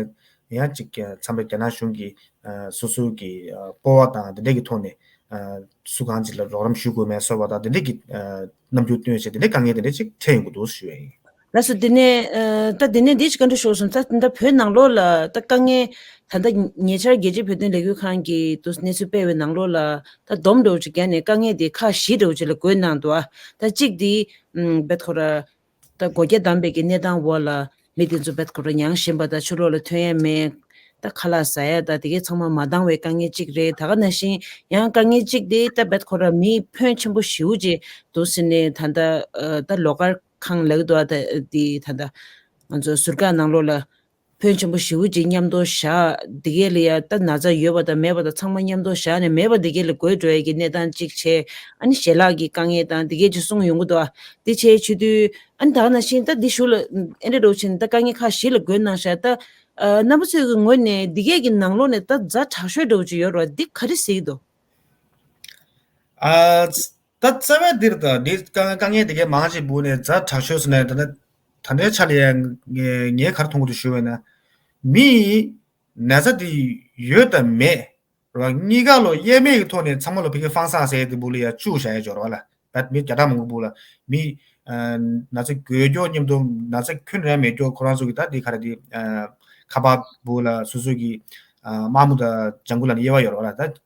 ཡང་ཅིག་ཨ། མཚམས་རེ་རྒྱ་ནག་གཞུང་གིས་ཨ། སོ་སོའི་གི་ཨ། སྤོབས་པ་དང་འདི་འདྲ་གི་ཐོག་ནས། ཨ། སུ་གང་ཅིག་ལ་རོགས་རམ་ཞུ་དགོས་མེད་སོགས་པ་དང་དེ་འདྲ་གི་ཨ། རྣམ་འགྱུར་སྟོན་བྱས་དེ་འདྲ་དཀའ་ངལ་དེ་འདྲ་ཅིག་འཕྲད་ཡོང་གི་འདུག་ཞུ་ཡ་ཡིན། ལགས་སོ། དེ་ནས་ཨ། ད་དེ་ནས་འདི་ཞིག་བཀའ་འདྲི་ཞུ་སོང་། ད་ད་བོད་ནང་ལོགས་ལ་ད་དཀའ་ངལ་ད་ལྟ་ཉེ་ཆར་རྒྱལ་སྤྱིའི་བོད་དོན་ལས་འགུལ་ཁང་གིས་དུ་གནས་ཚུལ་སྤེལ་བའི་ནང་ལོགས་ལ་ད་སྡོམ་འདྲ་བོ་ཅིག་བརྒྱབ་ནས་དཀའ་ངལ་དེ་ཁག་བཞི་འདྲ་བོ་ཅིག་ལ་བགོས་གནང་འདུག། ཨ། ད་གཅིག་དེ་ཨམ། བེད་ཁོ་ར། ད་སྒོ་རྒྱ་བསྡམས་པའི་གི་གནས་སྟངས་འོག་ལ་མི་དེ་ཚོ་བེད་ཁོ་ར་མྱངས་བཞིན་པ་དང་ཕྱི་ལོགས་ལ་ཐོན་ཡ་མེད། ད་ཁ་ལག་ཟ་ཡ་ད་དེ་གའི་ཚང་མ་མ་འདང་བའི་དཀའ་ངལ་གཅིག་རེད། ད་ག་ནང་བཞིན་ཡང་དཀའ་ངལ་གཅིག་དེ་ད་བེད་ཁོ་ར་མི་ཕོན་ཆེན་པོ་ཞེ་པོ་ཅིག་འདུག་ཟེར་ནས་ད་ལྟ་ཨ། ད་ལོགས་བཀར་ཁང་ལབ་ཀྱི་འདུག། ཨ། ད་དེ་ད་ལྟ་ང་ཚོ་ཟུར་བཀག་ནང་ལོགས་ལ་ཕོན་ཆེན་པོ་ཞེ་པོ་ཅིག་མཉམ་དུ་བཞག། དེ་གའི་ལ་ཡ་ད་ན་ཚ་ཡོད་པ་དང་མེད་པ་དང་ཚང་མ་མཉམ་དུ་བཞག་ནས་མེད་པ་དེ་གའི་ལ་བགོས་འགྲོ་ཡ་གི་གནས་སྟངས་གཅིག་བྱས། ཨ་ནི་ཞལ་ལག་གི་དཀའ་ངལ་དང་དེ་གའི་ཅིག་གསུངས་ཡོང་གི་འདུག། ཨ། དེ་བྱས་བྱེད་དུས། ཨ་ནི་ད་ག་ནང་བཞིན་ད་འདི་ཞུ་ལ་ཨེ་འདྲ་འདྲ་བོ་ཕྱིན་ད་དཀའ་ངལ་ཁག་བཞི་ལ་བགོས་གནང་ཤག། ད་ཨ། རྣམ་པ་ཚོའི་གི་ངོས་ནས་འདི་གས་ཀྱི་ནང་ལོགས་ནས་ད་ཛ་དྲག་ཤོས་འདྲ་བོ་ཅིག་ཡོད་རེད་བ། འདི་ག་རེ་ཟེར་གྱི་འདུག། ཨ། ད་རྩ་བའི་འདིར་ད་འདི་དཀའ་དཀའ་ངལ་འདི་གས་མང་ཆེ་སྦུག་ནས་ཛ་དྲག་ཤོས་ཟེར་ནས་ད་ལྟ་ད་ལྟའི་ཆ་ལ་ཡང་ངས་ངས་ག་རེ་མཐོང་གི་འདུག་ཞུ་བས་ན། མི་ཡིས་ན་ཚ་འདི་ཡོད་དམ་མེད། རེད་བ། གཉིས་ཀ་ལོ་དབྱེར་མེད་ཀྱི་ཐོག་ནས་ཚང་མ་ལོ་ཕ་གི་ཧྥང་སང་ཟེར་དེ་སྦུག་ལ་ཡ་བཅུག་བཞག་ཡ་འབྱོར་བ་ལ། ད་མི་བརྒྱ་ཕྲག་མང་པོ་སྦུག་ལ་མི་ཨ། ན་ཚ་འགོས་མགྱོགས་མཉམ་དུ་ན་ཚ་ཁྱོན་རེ་མེད་མགྱོགས་ཁོ་རང་ཚོ་གི་ད་དེ་ག་རེ་དེ་ཨ། ཁ་པར་སྦུག་ལ་སོ་སོ་གི་ཨ། དམར་མོ་དང་ལྗང་གུ་ལ་ནི་དབྱེ་བ་ཡོད་རེད་བ་ལ། ད་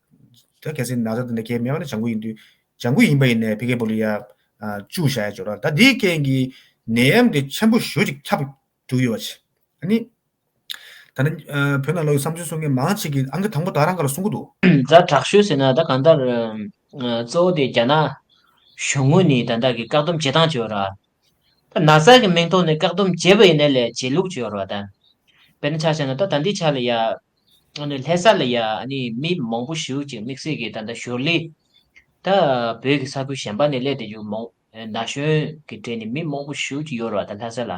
ད་གལ་སྲིད་ན་ཚ་དེ་འདྲ་གས་མེད་པ་ན་ལྗང་གུ་ཡིན་དུས་ལྗང་གུ་ཡིན་པ་ཡིན་ནའི་ཕ་གི་སྦུག་ལ་ཡ་ཨ། བཅུག་བཞག་ཡ་འབྱོར་བ་ལ། ད་དེའི་རྐྱེན་གྱིས་ནད་ཡམས་དེ་ཆེན་པོ་ཞེ་པོ་ཅིག་ཁྱབ་འགྲོ་གི་ཡོད་པ་ཅིག། ཨ་ནི། ད་ནི་ཨ། བོད་ནང་ལོགས་ཀྱི་བསམ་ཚུལ་གསུང་མཁན་མང་ཆེ་གིས་ཨང་ཀི་དང་པོ་ད་རང་ག་ལ་གསུང་གི་འདུག། ཛ་དྲག་ཤོས་ཟེར་ན་ད་གང་ལྟར་ཨ། གཙོ་བོ་དེ་རྒྱ་ནག་གཞུང་ངོས་ནས་ད་ལྟ་གི་བཀག་སྡོམ་བྱེད་སྟངས་བྱས་པ་ར། ད་ན་ཚ་གི་མིང་ཐོག་ནས་བཀག་སྡོམ་བྱས་པ་ཡིན་ནའི་ལས་བྱེད་ལུགས་བྱས་པ་ར་ད། དཔེར་ན་ཆ་བཞག་ན་ད་ད་ལྟའི་ཆ་ལ་ཡ། ཨ་ནི་ལྷ་ས་ལ་ཡ་ཨ་ནི་མི་མང་པོ་ཞེ་པོ་ཅིག་དམིགས་བསལ་གྱི་ད་ལྟ་ཞོར་ལས། ད་བོད་ཀྱི་ས་ཁུལ་གཞན་པ་ནས་སླེབས་བསྡད་རྒྱུ་མང་ན་གཞོན་གྱི་གྲས་ནས་མི་མང་པོ་ཞེ་པོ་ཅིག་ཡོད་རེད་བ་ད་ལྷ་ས་ལ།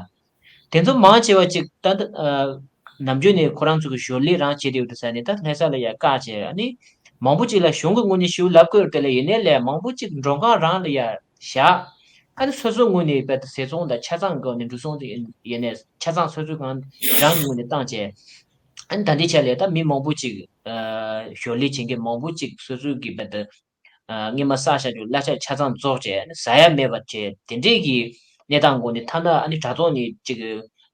དེ་ཚོ་མང་ཆེ་བ་ཅིག་ད་ལྟ་ཨ། ནམ་རྒྱུན་ནས་ཁོ་རང་ཚོ་གི་ཞོར་ལས་རང་བྱེད་བསྡད་ཡོད་དུས་ས་ནས་ད་ལྷ་ས་ལ་ཡ་བཀག་བྱས། ཨ་ནི་མང་པོ་ཅིག་ལ་གཞུང་གི་ངོས་ནས་ཞུ་ལབ་དགོས་རེད་དེ་ལས་ཡིན་ནའི་ལས་མང་པོ་ཅིག་མགྲོན་ཁང་རང་ལ་ཡ་བཞག། ཨ་ནི་སོ་སོའི་ངོས་ནས་རྦད་དེ་ཟས་ཚོང་དང་ཆ་ཚང་སྒོ་ནས་འགྲོ་སོང་དེ་ཡིན་ནའི་ཆ་ཚང་སོ་སོའི་གང་རང་གི་ངོས་ནས་བཏང་བྱས། ཨ་ནི་ད་ལྟའི་ཆ་ལ་ད་མི་མང་པོ་ཅིག་ཨ། ཞོར་ལས་བྱེད་མཁན་མང་པོ་ཅིག་སོ་སོའི་གི་རྦད་དེ་ཨ། སྔོན་མ་བསགས་བཞག་རྒྱུ་གླ་ཆ་ཆ་ཚང་རྫོགས་བྱས་ཨ་ནི་ཟ་ཡ་མེད་པ་བྱས་དེ་འདྲས་ཀྱི་གནས་སྟངས་སྒོ་ནས་ཐ་ན་ཨ་ནི་དྲ་ཐོག་ནས་ཅིག་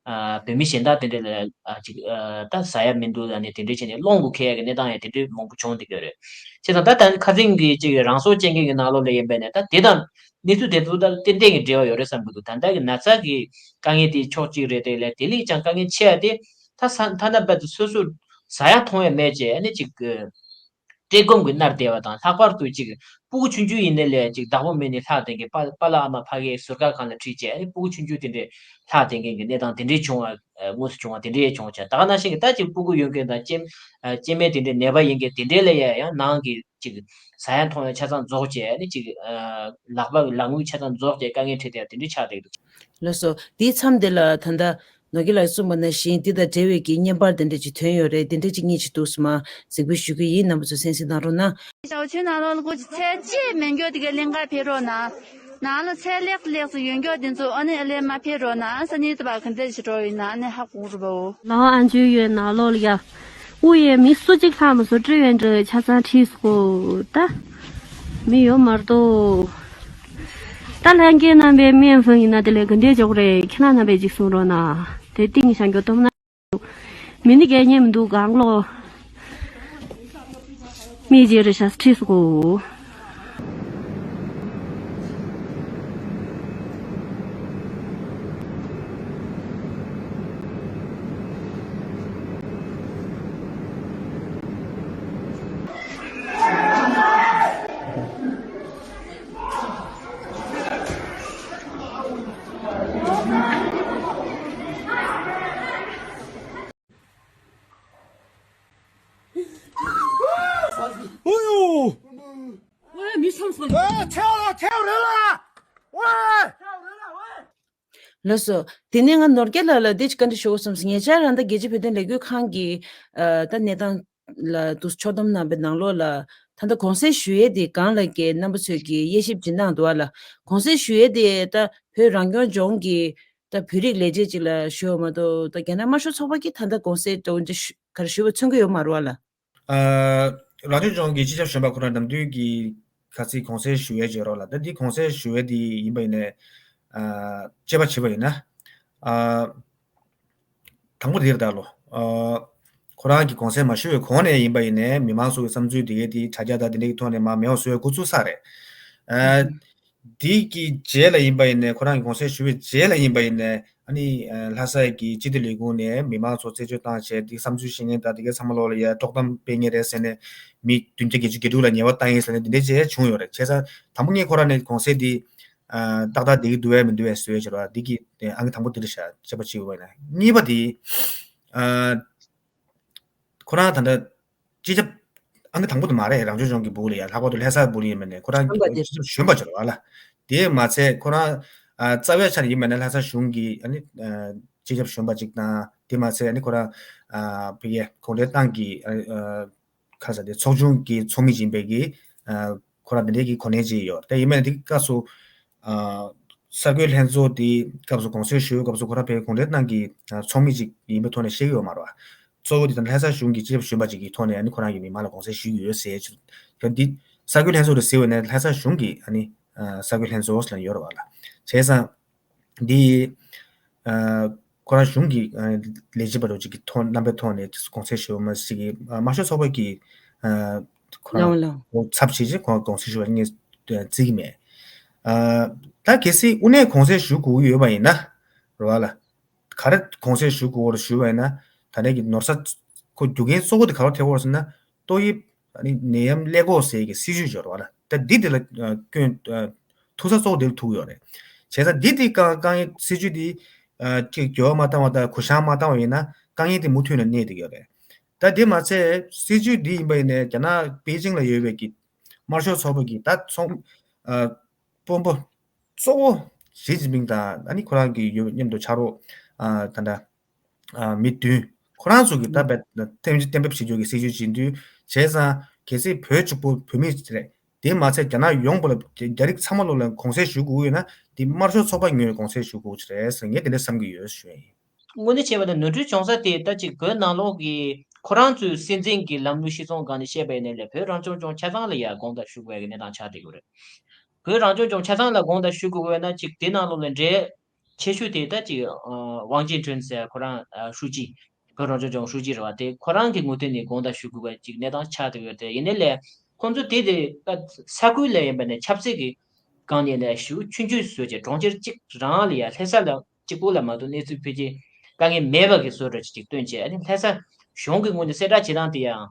ཨ་བོད་མི་གཞན་དག་དེ་འདྲ་ལ་ཨ་ཅིག་ཨ་ད་ཟ་ཡ་མི་འདུག་ཨ་ནི་དེ་འདྲ་བྱས་ནས་སློང་དགོས་ཁེལ་ཡ་གི་གནས་སྟངས་ཡང་དེ་འདྲ་མང་པོ་བྱུང་བསྡད་ཀྱི་ཡོད་རེད། བྱས་ཙང་ད་ད་ཁ་སང་གི་ཅིག་རང་སྲོག་བཅད་མཁན་གྱི་ནང་ལོགས་ལ་ཡིན་པ་ནས་ད་དེ་དང་གནས་ཚུལ་དེ་ཚོ་ད་ཏན་ཏན་གྱི་འབྲེལ་བ་ཡོད་རེད་བསམ་གྱི་འདུག་ད་ལྟ་གི་ན་ཚ་གི་དཀའ་ངལ་དེ་ཕྱོགས་གཅིག་རེད་དེ་ལས་དེ་ལས་ཀྱང་དཀའ་ངལ་ཆེ་བ་དེ་ད་ས་ཐ་ན་རྦད་དེ་སོ་སོ་ཟ་ཡ་འཐུང་ཡ་མེད་ཅེས་ཨ་ནི་ཅིག་བཀྲེས་སྐོམ་གྱིས་མནར་བསྡད་པ་དང་ལྷག་པར་དུ་ཅིག་སྤུ་གུ་ཆུང་ཆུང་ཡིན་ནའི་ལས་ཅིག་བདག་པོ་མེད་ནས་ལྷག་བསྡད་མཁན་པ་པཱ་ལགས་ཨ་མ་ཕ་གིའི་ཟུར་བཀག་ཁང་ལ་ཁྲིད་བྱས་ཨ་ནི་སྤུ་གུ་ཆུང་ཆུང་དེ་འདྲས་ལྷག་བསྡད་མཁན་གྱི་གནས་སྟངས་དེ་འདྲས་བྱུང་བ་དངོས་སུ་བྱུང་བ་དེ་འདྲས་བྱུང་བྱས་ད་ག་ནང་བཞིན་གྱི་ད་ཅིག་སྤུ་གུ་ཡོད་མཁན་དང་སྐྱེ་སྐྱེ་དམན་དེ་འདྲས་ནད་པ་ཡིན་མཁན་དེ་འདྲས་ལ་ཡ་ཡང་ནང་གི་ཅིག་ཟ་ཡ་འཐུང་ཡ་ཆ་ཚང་རྫོགས་བྱས་ཨ་ནི་ཅིག་ལག་པ་ལག་དངུལ་ཆ་ཚང་རྫོགས་བྱས་དཀའ་ངལ་འཕྲད་དེ་དེ་འདྲས་ཆགས་བསྡད་འདུག་ལགས་སོ། དེའི་མཚམས་དེ་ལ་ད་ལྟ་ནོར་རྒྱས་ལགས་གསུངས་པ་ནང་བཞིན་འདི་དང་འབྲེལ་བའི་གི་བརྙན་པར་དེ་འདྲ་ཅིག་ཐོན་ཡོད་རེད། དེ་འདྲ་ཅིག་གཉིས་ཅིག་འདུག་སེ་མར་གཟིགས་འབུལ་ཞུ་གི་ཡིན། རྣམ་པ་ཚོ་གསན་གཟིགས་གནང་རོགས་གནང་། ཞའོ་ཆུན་ནང་ལོགས་ལ་སྒོ་ཅིག་ཚལ་ཅིག་མེད་མཁན་དེ་གའི་ལེན་ག་ཕེབས་རོགས་གནང་། ནང་ལ་ཚལ་ལེགས་ལེགས་སུ་ཡོད་མཁན་དེ་ཚོ་ཨ་ནི་ཨ་ལས་མར་ཕེབས་རོགས་གནང་། སང་ཉིན་དུ་བ་ག་འདྲ་ཞིག་འགྲོ་ཡིན་ན་ཨ་ནི་ཧ་གོ་རུ་བའོ། ལའོ་ཨན་ཇུ་ཡོད་ནང་ལོགས་ལ་ཡ། དབུ་ཡས་མི་སུ་གཅིག་ལྷག་མ་སོང་། ཀྲི་ཝན་ཀྲི་ཆ་ཚང་ཁྲིད་སོང་ད། མི་ཡོད་མ་རེད་དོ། ད་ལྷན་རྒྱས་རྣམ་པས་སྨན་ཧྥང་ཡིན་ན་དེ་ལས་ག་འདྲས་འཇོག་རེད། ཁྱེད་རང་རྣམ་པས་ཅིག་གསུང་རོགས་གནང་། དེ་ཏིང་ཞང་རྒྱོ་སྟོབས་ན། མི་ནི་གས་ཉེ་མི་འདུག་གང་ལོ། མི་རྗེ་རེ་ཤ་ཁྲིད་སོང་གོ། ཨོ་ཡོ། ཨོ་མི་སམ་སམ། ཨེ་ཐེའོ་ལ་ཐེའོ་རེ་ལ། ཨོ། ལགས་སོ། དེ་ནས་ང་ནོར་རྒྱས་ལགས་ལ་འདི་ཅིག་བཀའ་འདྲི་ཞུ་དགོས་བསམ་སོང་། ཉེ་ཆར་རང་ད་རྒྱལ་སྤྱིའི་བོད་དོན་ལས་འགུལ་ཁང་གི་ཨ་ད་གནས་སྟངས་ལ་འདུག་ཕྱོགས་བསྡོམས་གནང་བའི་ནང་ལོགས་ལ་ད་ལྟ་གུང་སེང་ཞུ་ཡས་དེ་སྒང་ལ་ཀྱི་རྣམ་པ་ཚོས་ཀྱི་དབྱེ་ཞིབ་ཅིག་གནང་འདུག་བ་ལ། གུང་སེང་ཞུ་ཡས་དེ་ད་བོད་རང་སྐྱོང་ལྗོངས་ཀྱི་ད་བོད་རིགས་ལས་བྱེད་ཅིག་ལ་ཞུ་བ་མ་གཏོགས་ད་རྒྱ་ནག་དམར་ཤོག་ཚོགས་པ་གིས་ད་ལྟ་གུང་སེང་འདྲ་བོ་འདི་ཞུ་ག་རེ་ཞུ་བ་མཚོན་གྱི་ཡོད་མ་རེད་བ་ལ། ཨ། རང་སྐྱོང་ལྗོངས་ཀྱི་སྤྱི་ཁྱབ་གཞོན་པ་ཁོ་རང་ནམ་རྒྱུན་གྱི་ག་ཚོད་གུང་སེང་ཞུ་ཡས་བྱེད་རོགས་ལ། ད་འདི་གུང་སེང་ཞུ་ཡས་འདི་ཡིན་པ་ཡིན་ནའི། ཨ། དཔྱད་པ་བྱས་པ་ཡིན་ན། ཨ། དང་པོ་དེ་རེད་ད་ལོ། ཨ། ཁོ་རང་གི་གུང་སེང་མ་ཞུ་བའི་གོང་ནས་ཡིན་པ་ཡིན་ནའི་མི་མང་ཚོ་གི་བསམ་ཚུལ་དེ་གའི་དེ་དྲ་རྒྱ་དང་དེ་འདྲའི་ཐོག་ནས་མར་མེད་པ་བཟོ་ཡས་འགོ་ཚུགས་ཚར་རེད། ཨ། འདི་གི་རྗེས་ལ་ཡིན་པ་ཡིན་ནའི་ཁོ་རང་གི་གུང་སེང་ཞུ་བའི་རྗེས་ལ་ཡིན་པ་ཡིན་ནའི་ཨ་ནི་ལྷ་ས་གི་སྤྱི་བདེ་ལས་ཁུངས་ནས་མི་མང་ཚོ་རྩད་གཅོད་བཏང་བྱས་འདི་བསམ་ཚུལ་བཤད་མཁན་དང་དེ་གའི་ཚང་མ་ལོག་ལ་ཡ་དཀྲོག་གཏམ་སྤེལ་མཁན་རེད་ཟེར་ནས་མི་བདུན་བརྒྱ་བརྒྱད་ཅུ་གྱ་དྲུག་ལ་ཉེས་པ་བཏང་ཡིན་ཟེར་ནས་འདི་འདྲའི་བྱས་བྱུང་ཡོད་རེད། བྱས་ཙང་དང་པོ་ངས་ཁོ་རང་ནས་གུང་སེང་འདི་ཏག་ཏག་བསྡད་ཀྱི་འདུག་བས་མི་འདུག་བས་བཟོས་བྱས་ར་འདི་གི་ཨང་ཀི་དང་པོ་འདི་རེད་ཤག་དཔྱད་པ་བྱེད་དགོས་ན། གཉིས་པ་འདི། ཁོ་རང་ད་ལྟ་སྤྱི་ཁྱབ་ཨང་ཀི་དང་པོ་དེ་མ་རེད། རང་སྐྱོང་ལྗོངས་ཀྱི་སྦུག་ལ་ཡ་ལྷག་པར་དུ་ལྷ་སའི་སྦུག་ལ་ཡིན་པ་ནས་ཁོ་རང་གཞོན་པ་དེ། སྤྱི་ཁྱབ་གཞོན་པ་ཅིག་རེད་བ་ལ། དེ་མ་ཚད་ཁོ་རང་ཨ་རྩ་བའི་ཆ་ནས་ཡིན་པ་ནས་ལྷ་ས་གཞུང་གི་ཨ་ནི་ཨ་སྤྱི་ཁྱབ་གཞོན་པ་ཅིག་དང་དེ་མ་ཚད་ཨ་ནི་ཁོ་རང་ཨ་ཕ་གིའི་གུང་ཁྲན་ཏང་གི་ཨ་ཨ་ག་རེ་ཟེར་དེ་ཚོགས་ཆུང་གི་ཚོགས་མི་ཡིན་པའི་གི་ཨ་ཁོ་རང་དེ་འདྲའི་གི་གོ་གནས་ཅིག་ཡོད་རེད། དེ་ཡིན་པ་ནས་དེ་སྐབས་སུ། ཨ་གསར་འགོད་ལྷན་ཚོགས་དེ་སྐབས་སུ་གུང་སེང་ཞུ་བའི་སྐབས་སུ་ཁོ་རང་བོད་གུང་ཁྲན་ཏང་གི་ཨ་ཚོགས་མི་ཅིག་ཡིན་པའི་ཐོག་ནས་བཤད་ཀྱི་ཡོད་མ་རེད་བ། གཙོ་བོ་དེ་དང་ལྷ་ས་གཞུང་གི་སྤྱི་ཁྱབ་གཞོན་པ་ཅིག་གི་ཐོག་ནས་ཨ་ནི་ཁོ་རང་གི་མི་མང་ལ་གུང་སེང་ཞུ་གི་ཡོད་ཟེར་ཆུ། ད་འདི་གསར་འགོད་ལྷན་ཚོགས་དེ་ཟེར་བ་ནས་ལྷ་ས་གཞུང་གི་ཨ་ནི་ཨ་གསར་འགོད་ལྷན་ཚོགས་ལ་ཡོད་རེད་བ་ལ། བྱས་ཙང་། འདི། ཨ་ཁོ་རང་གཞུང་གི་ཨ་ལས་བྱེད་པ་འདྲ་ཅིག་གི་ཐོག་རྣམ་པའི་ཐོག་ནས་གུང་སེང་ཞུ་བ་མ་ཟད་ཀྱི་ཨ་དམར་ཤོག་ཚོགས་པ་གི་ཨ་ཁོ་རང་ལའོ་ལའོ། ཚབ་བྱེད་ཅིག་ཁོ་རང་གུང་སེང་ཞུ་བ་ངས་བརྩི་གི་མེད། ཨ་ད་གལ་སྲིད་དངོས་གནས་གུང་སེང་ཞུ་དགོས་ཀྱི་ཡོད་པ་ཡིན་ན་རེད་བ་ལ། ག་རེ་གུང་སེང་ཞུ་དགོས་རེད་ཞུ་བ་ཡིན་ན་ད་ལྟ་གི་ནོར་ས་ཁོ་རྒྱུ་རྐྱེན་གཙོ་བོ་དེ་ག་པར་ཐེབས་ཀྱི་ཡོད་རེད་ཟེར་ན་ཏོག་དབྱིབས། ཨ་ནི་ནད་ཡམས་ཀླད་ཀོར་ཟེར་གྱི་སྲིད་ཇུས་སྦྱོར་བ་ལ་ད་འདི་དེ་ལ་ཨ་སྐྱོན་ཨ་ཐུག་ས་གཙོ་བོ་དེ་ལ་ཐུག་ཡོད་རེད། བྱས་ཙང་འདི་དེ་དཀའ་དཀའ་ངལ་སྲིད་ཇུས་དེ་ཨ་ཅིག་འགྱུར་བ་མ་བཏང་བ་དང་གུ་བཤངས་མ་བཏང་བ་ཡིན་ན་དཀའ་ངལ་དེ་མུ་མཐུད་ནས་གནས་བསྡད་ཀྱི་ཡོད་རེད། ད་དེ་མ་ཚད་སྲིད་ཇུས་འདི་ཡིན་པ་ཡིན་ནའི་རྒྱ་ནག་པེ་ཅིང་ལ་ཡོད་པའི་གི་དམར་ཤོག་ཚོགས་པ་གི་ད་ཚོགས་ཨ་དཔོན་པོ་གཙོ་བོ་ཞི་ཅིན་ཕིང་དང་ཨ་ནི་ཁོ་རང་གི་ཡོད་མཉམ་དུ་ཕྱག་རོགས་ཨ་ད་ལྟ། ཨ་མི་བདུན། ཁོ་རང་ཚོ་གིས་ད་ཨུ། བད་གཏན་གཏན་འབེབས་བྱེད་རྒྱུ་གི་སྲིད་ཇུས་བྱེད་དུས་བྱས་ཙང་གལ་སྲིད་བོད་གཅིག་པུ་བོད་མི་རེད། དེ་མ་ཚད་རྒྱ་ནག་ཡོངས་པ་ལ་རྒྱ་རིགས་ཚང་མ་ལོག་ལ་གུང་སེང་ཞུ་དགོས་ཡོད་ན་དེ་དམར་ཤོག་ཚོགས་པ་ངོས་ནས་གུང་སེང་ཞུ་དགོས་ཀྱི་རེད་ཟེར་ངས་དེ་འདྲ་བསམ་གྱི་ཡོད་ཞུ་ཡ་ཡིན། དངོས་གནས་བྱས་པ་ན་ནོར་འཁྲུལ་བྱུང་ས་དེ་ད་ཅིག་བོད་ནང་ལོགས་ཀྱི་ཁོ་རང་ཚོའི་སྲིད་འཛིན་གྱི་ལམ་ལུགས་གཞི་བཟུང་སྒང་ནས་བཤད་པ་ཡིན་ན་ལས་བོད་རང་སྐྱོང་ལྗོངས་ཆ་ཚང་ལ་ཡ་དགོངས་དག་ཞུ་དགོས་ཡ་གི་གནས་སྟངས་ཆགས་བསྡད་ཡོད་རེད། བོད་རང་སྐྱོང་ལྗོངས་ཆ་ཚང་ལ་དགོངས་དག་ཞུ་དགོས་ན་ཅིག་དེ་ནང་ལོགས་ལ་འབྲེལ། ཆེ་ཤོས་དེ་ད་ཅིག་ཝང་ཅིན་ཁྲུན་ཟེར་ཁོ་རང་ཧྲུའུ་ཅི་བོད་རང་སྐྱོང་ལྗོངས་ཧྲུའུ་ཅི་རེད་བ། དེ་ཁོ་རང་གི་ངོས་ཐད་ནས་དགོངས་དག་ཞུ་དགོས་པ་ཅིག་གནས་སྟངས་ཆགས་བསྡད་ཡོད་རེད། ཡིན་ནའི་ལས་ཁོང་ཚོ་དེ་དེ་ད་ས་ཁུལ་ལ་ཡིན་པ་ནས་ཆབ་སྲིད་ཀྱི་སྒང་ནས་ལས་ཞུ་ཆུང་ཆུང་བཟོས་བྱས་གྲོང་ཁྱེར་གཅིག་རང་ལ་ཡ་ལྷ་ས་ལ་གཅིག་པོ་ལ་མ་གཏོགས་གནས་ཚུལ་ཕལ་ཆེར་དཀའ་ངལ་མེད་པ་གི་བཟོ་འདྲ་ཅིག་སྟོན་བྱས། ཨ་ནི་ལྷ་ས་གཞུང་གི་ངོས་ནས་གསལ་བསྒྲགས་བྱེད་སྟངས་དེ་ཡང་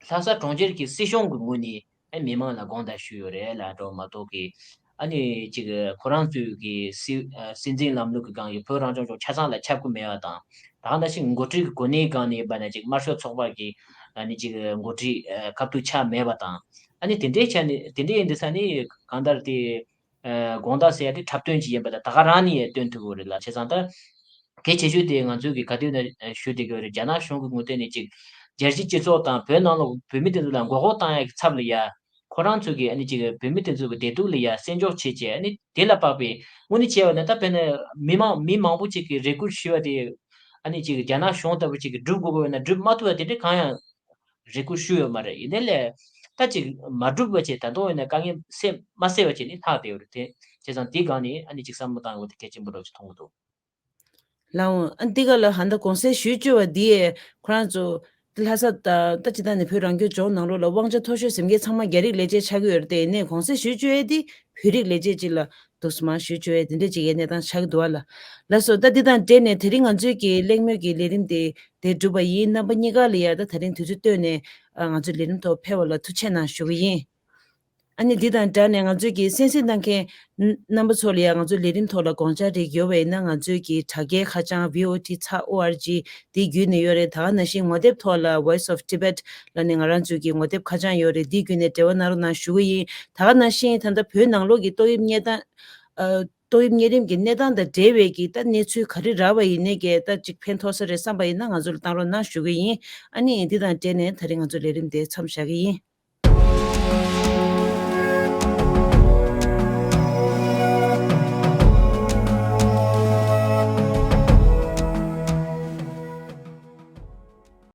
ལྷ་ས་གྲོང་ཁྱེར་གྱི་སྲིད་གཞུང་གི་ངོས་ནས་ཨ་མི་མང་ལ་དགོངས་དག་ཞུས་ཡོད་རེད་ལབ་འགྲོ་མ་གཏོགས་ཀྱི། ཨ་ནི་ཅིག་ཁོ་རང་ཚོའི་གི་སྲིད་ཨ་སྲིད་འཛིན་ལམ་ལུགས་ཀྱི་སྒང་གི་བོད་རང་སྐྱོང་ལྗོངས་ཆ་ཚང་ལ་ཁྱབ་ཀྱི་མེད་པ་དང་། ད་ག་ནང་བཞིན་འགོ་ཁྲིད་ཀྱི་གོ་གནས་སྒང་ནས་ཡིན་པ་ན་ཅིག་དམར་ཤོག་ཚོགས་པ་གི་ཨ་ནི་ཅིག་འགོ་ཁྲིད་ཨ་ཁ་ཐུག་ཆགས་མེད་པ་དང་། ཨ་ནི་དེ་འདྲའི་ཆ་ནས་དེ་འདྲའི་ཡིན་དུས་ས་ནི་གང་ལྟར་དེ་ཨ་དགོངས་དག་ཟེར་ཡ་དེ་འཁྲབ་སྟོན་ཅིག་ཡིན་པ་དང་ད་ག་རང་ནས་ཡང་སྟོན་ཐུབ་ཀྱི་རེད་ལ། བྱས་ཙང་ད་གལ་ཆེ་ཤོས་དེ་ང་ཚོས་གི་ག་དུས་ན་ཞུ་བསྡད་ཀྱི་ཡོད་རེད། རྒྱ་ནག་གཞུང་གི་ངོས་ཐད་ནས་ཅིག་རྒྱལ་སྤྱིའི་སྤྱི་ཚོགས་དང་བོད་ནང་ལ་བོད་མི་དེ་ཚོ་ལ་མགོ་སྐོར་བཏང་ཡ་གི་ཚབ་ལ་ཡ། ཁོ་རང་ཚོ་གིས་ཨ་ནི་ཅིག་བོད་མི་དེ་ཚོ་གི་བདེ་སྡུག་ལ་ཡ་བརྩི་འཇོག་བྱེད་ཅེས་ཨ་ནི་དེ་ལ་དཔག་པའི་དངོས་གནས་བྱས་པ་ན་ད་དཔེར་ན་མི་མང་མི་མང་པོ་ཅིག་གིས་རེ་སྐུལ་ཞུས་པ་དེ་ཨ་ནི་ཅིག་རྒྱ་ནག་གཞུང་ལྟ་བུ་ཅིག་གིས་སྒྲུབ་དགོས་ཀྱི་ཡོད་ན་སྒྲུབ་མ་ཐུབ་པ་དེ་འདྲ་གང་ཡང་རེ་སྐུལ་ཞུས་ཡོད་མ་རེད། ཡིན་ནའི་ལས་ད་ཅིག་མ་སྒྲུབ་པ་བྱས་ད་དུང་ཡིན་ན་དཀའ་ངལ་སེལ་མ་སེལ་བ་བྱས་ནས་ལྷག་བསྡད་ཡོད་རེད་དེ། བྱས་ཙང་དེའི་སྒང་ནས་ཨ་ནི་ཅིག་བསམ་བློ་བཏང་དགོས་དེ་གལ་ཆེན་པོ་འདྲ་བོ་ཅིག་མཐོང་གི་འདུག་ལགས་འོང་། ཨ་འདི་ག་ལ་ཧ་ད་གོང་གསལ་ཞུ་བཅོས་པ་འདི་ཡས་ཁོ་རང་ཚོ་དེ་ལྷ་ས་ད་ད་ཅི་ད་ནི་བོད་རང་སྐྱོང་ལྗོངས་ནང་ལོགས་ལ་དབང་ཆ་མཐོ་ཤོས་ཟེར་མཁན་ཚང་མ་རྒྱ་རིགས་ལས་བྱེད་ཆགས་ཀྱི་ཡོད་རེད་དེ། ཡིན་ནའི་གོང་གསལ་ཞུ་བཅོས་ཡས་དེ་བོད་རིགས་ལས་བྱེད་ཅིག་ལ་འདུག་སེ་མར་ཞུ་བཅོས་ཡས་དེ་འདྲ་ཅིག་ཡས་གནས་སྟངས་ཆགས་ཀྱི་འདུག་བ་ལ། ལགས་སོ། ད་འདི་དང་འབྲེལ་ནས་དེ་རིང་ང་ཚོའི་གི་གླེང་མོལ་གྱི་ལས་རིམ་དེ་དེ་གྲུབ་པ་ཡིན། རྣམ་པ་གཉིས་ཀ་ལ་ཡ་ད་དེ་རིང་དུས་ཚོད་བཏོན་ནས་ང་ཚོའི་ལས་རིམ་ཐོག་ཕེབས་པ་ལ་ཐུགས་རྗེ་གནང་ཞུ་གི་ཡིན། ཨ་ནི་འདི་དང་སྦྲགས་ནས་ང་ཚོས་ཀྱི་གསན་གཟིགས་གནང་མཁན་རྣམ་པ་ཚོ་ལ་ཡང་ང་ཚོའི་ལས་རིམ་ཐོག་ལ་དགོངས་འཆར་རིགས་ཡོད་པ་ཡིན་ན་ང་ཚོའི་གི་དྲ་རྒྱའི་ཁ་བྱང་V O T dot O R G འདི་བརྒྱུད་ནས་ཡོད་རེད། ད་ག་ནང་བཞིན་ངོ་དེབ་ཐོག་ལ་Voice of Tibet ལ་ནི་ང་རང་ཚོའི་གི་ངོ་དེབ་ཁ་བྱང་ཡོད་རེད། འདི་བརྒྱུད་ནས་འབྲེལ་བ་གནང་རོགས་གནང་ཞུ་གི་ཡིན། ད་ག་ནང་བཞིན་ད་ལྟ་བོད་ནང་ལོགས་ཀྱི་ཏོག་དབྱིབས་གཉན་ཐང་ཏོག་དབྱིབས་གཉན་རིམས་ཀྱི་གནས་སྟངས་དང་འབྲེལ་བའི་གི་ད་གནས་ཚུལ་ག་རེ་རག་པ་ཡིན་ནའི་གི་ད་ཅིག་ཕན་ཐོགས་ས་རེད་བསམ་པ་ཡིན་ན་ང་ཚོ་ལ་བཏང་རོགས་གནང་ཞུ་གི་ཡིན། ཨ་ནི་འདི་དང་འབྲེལ་ནས་ད་རིང་ང་ཚོ་ལས་རིམ་དེ་མཚམས་བཞག་གི་ཡིན།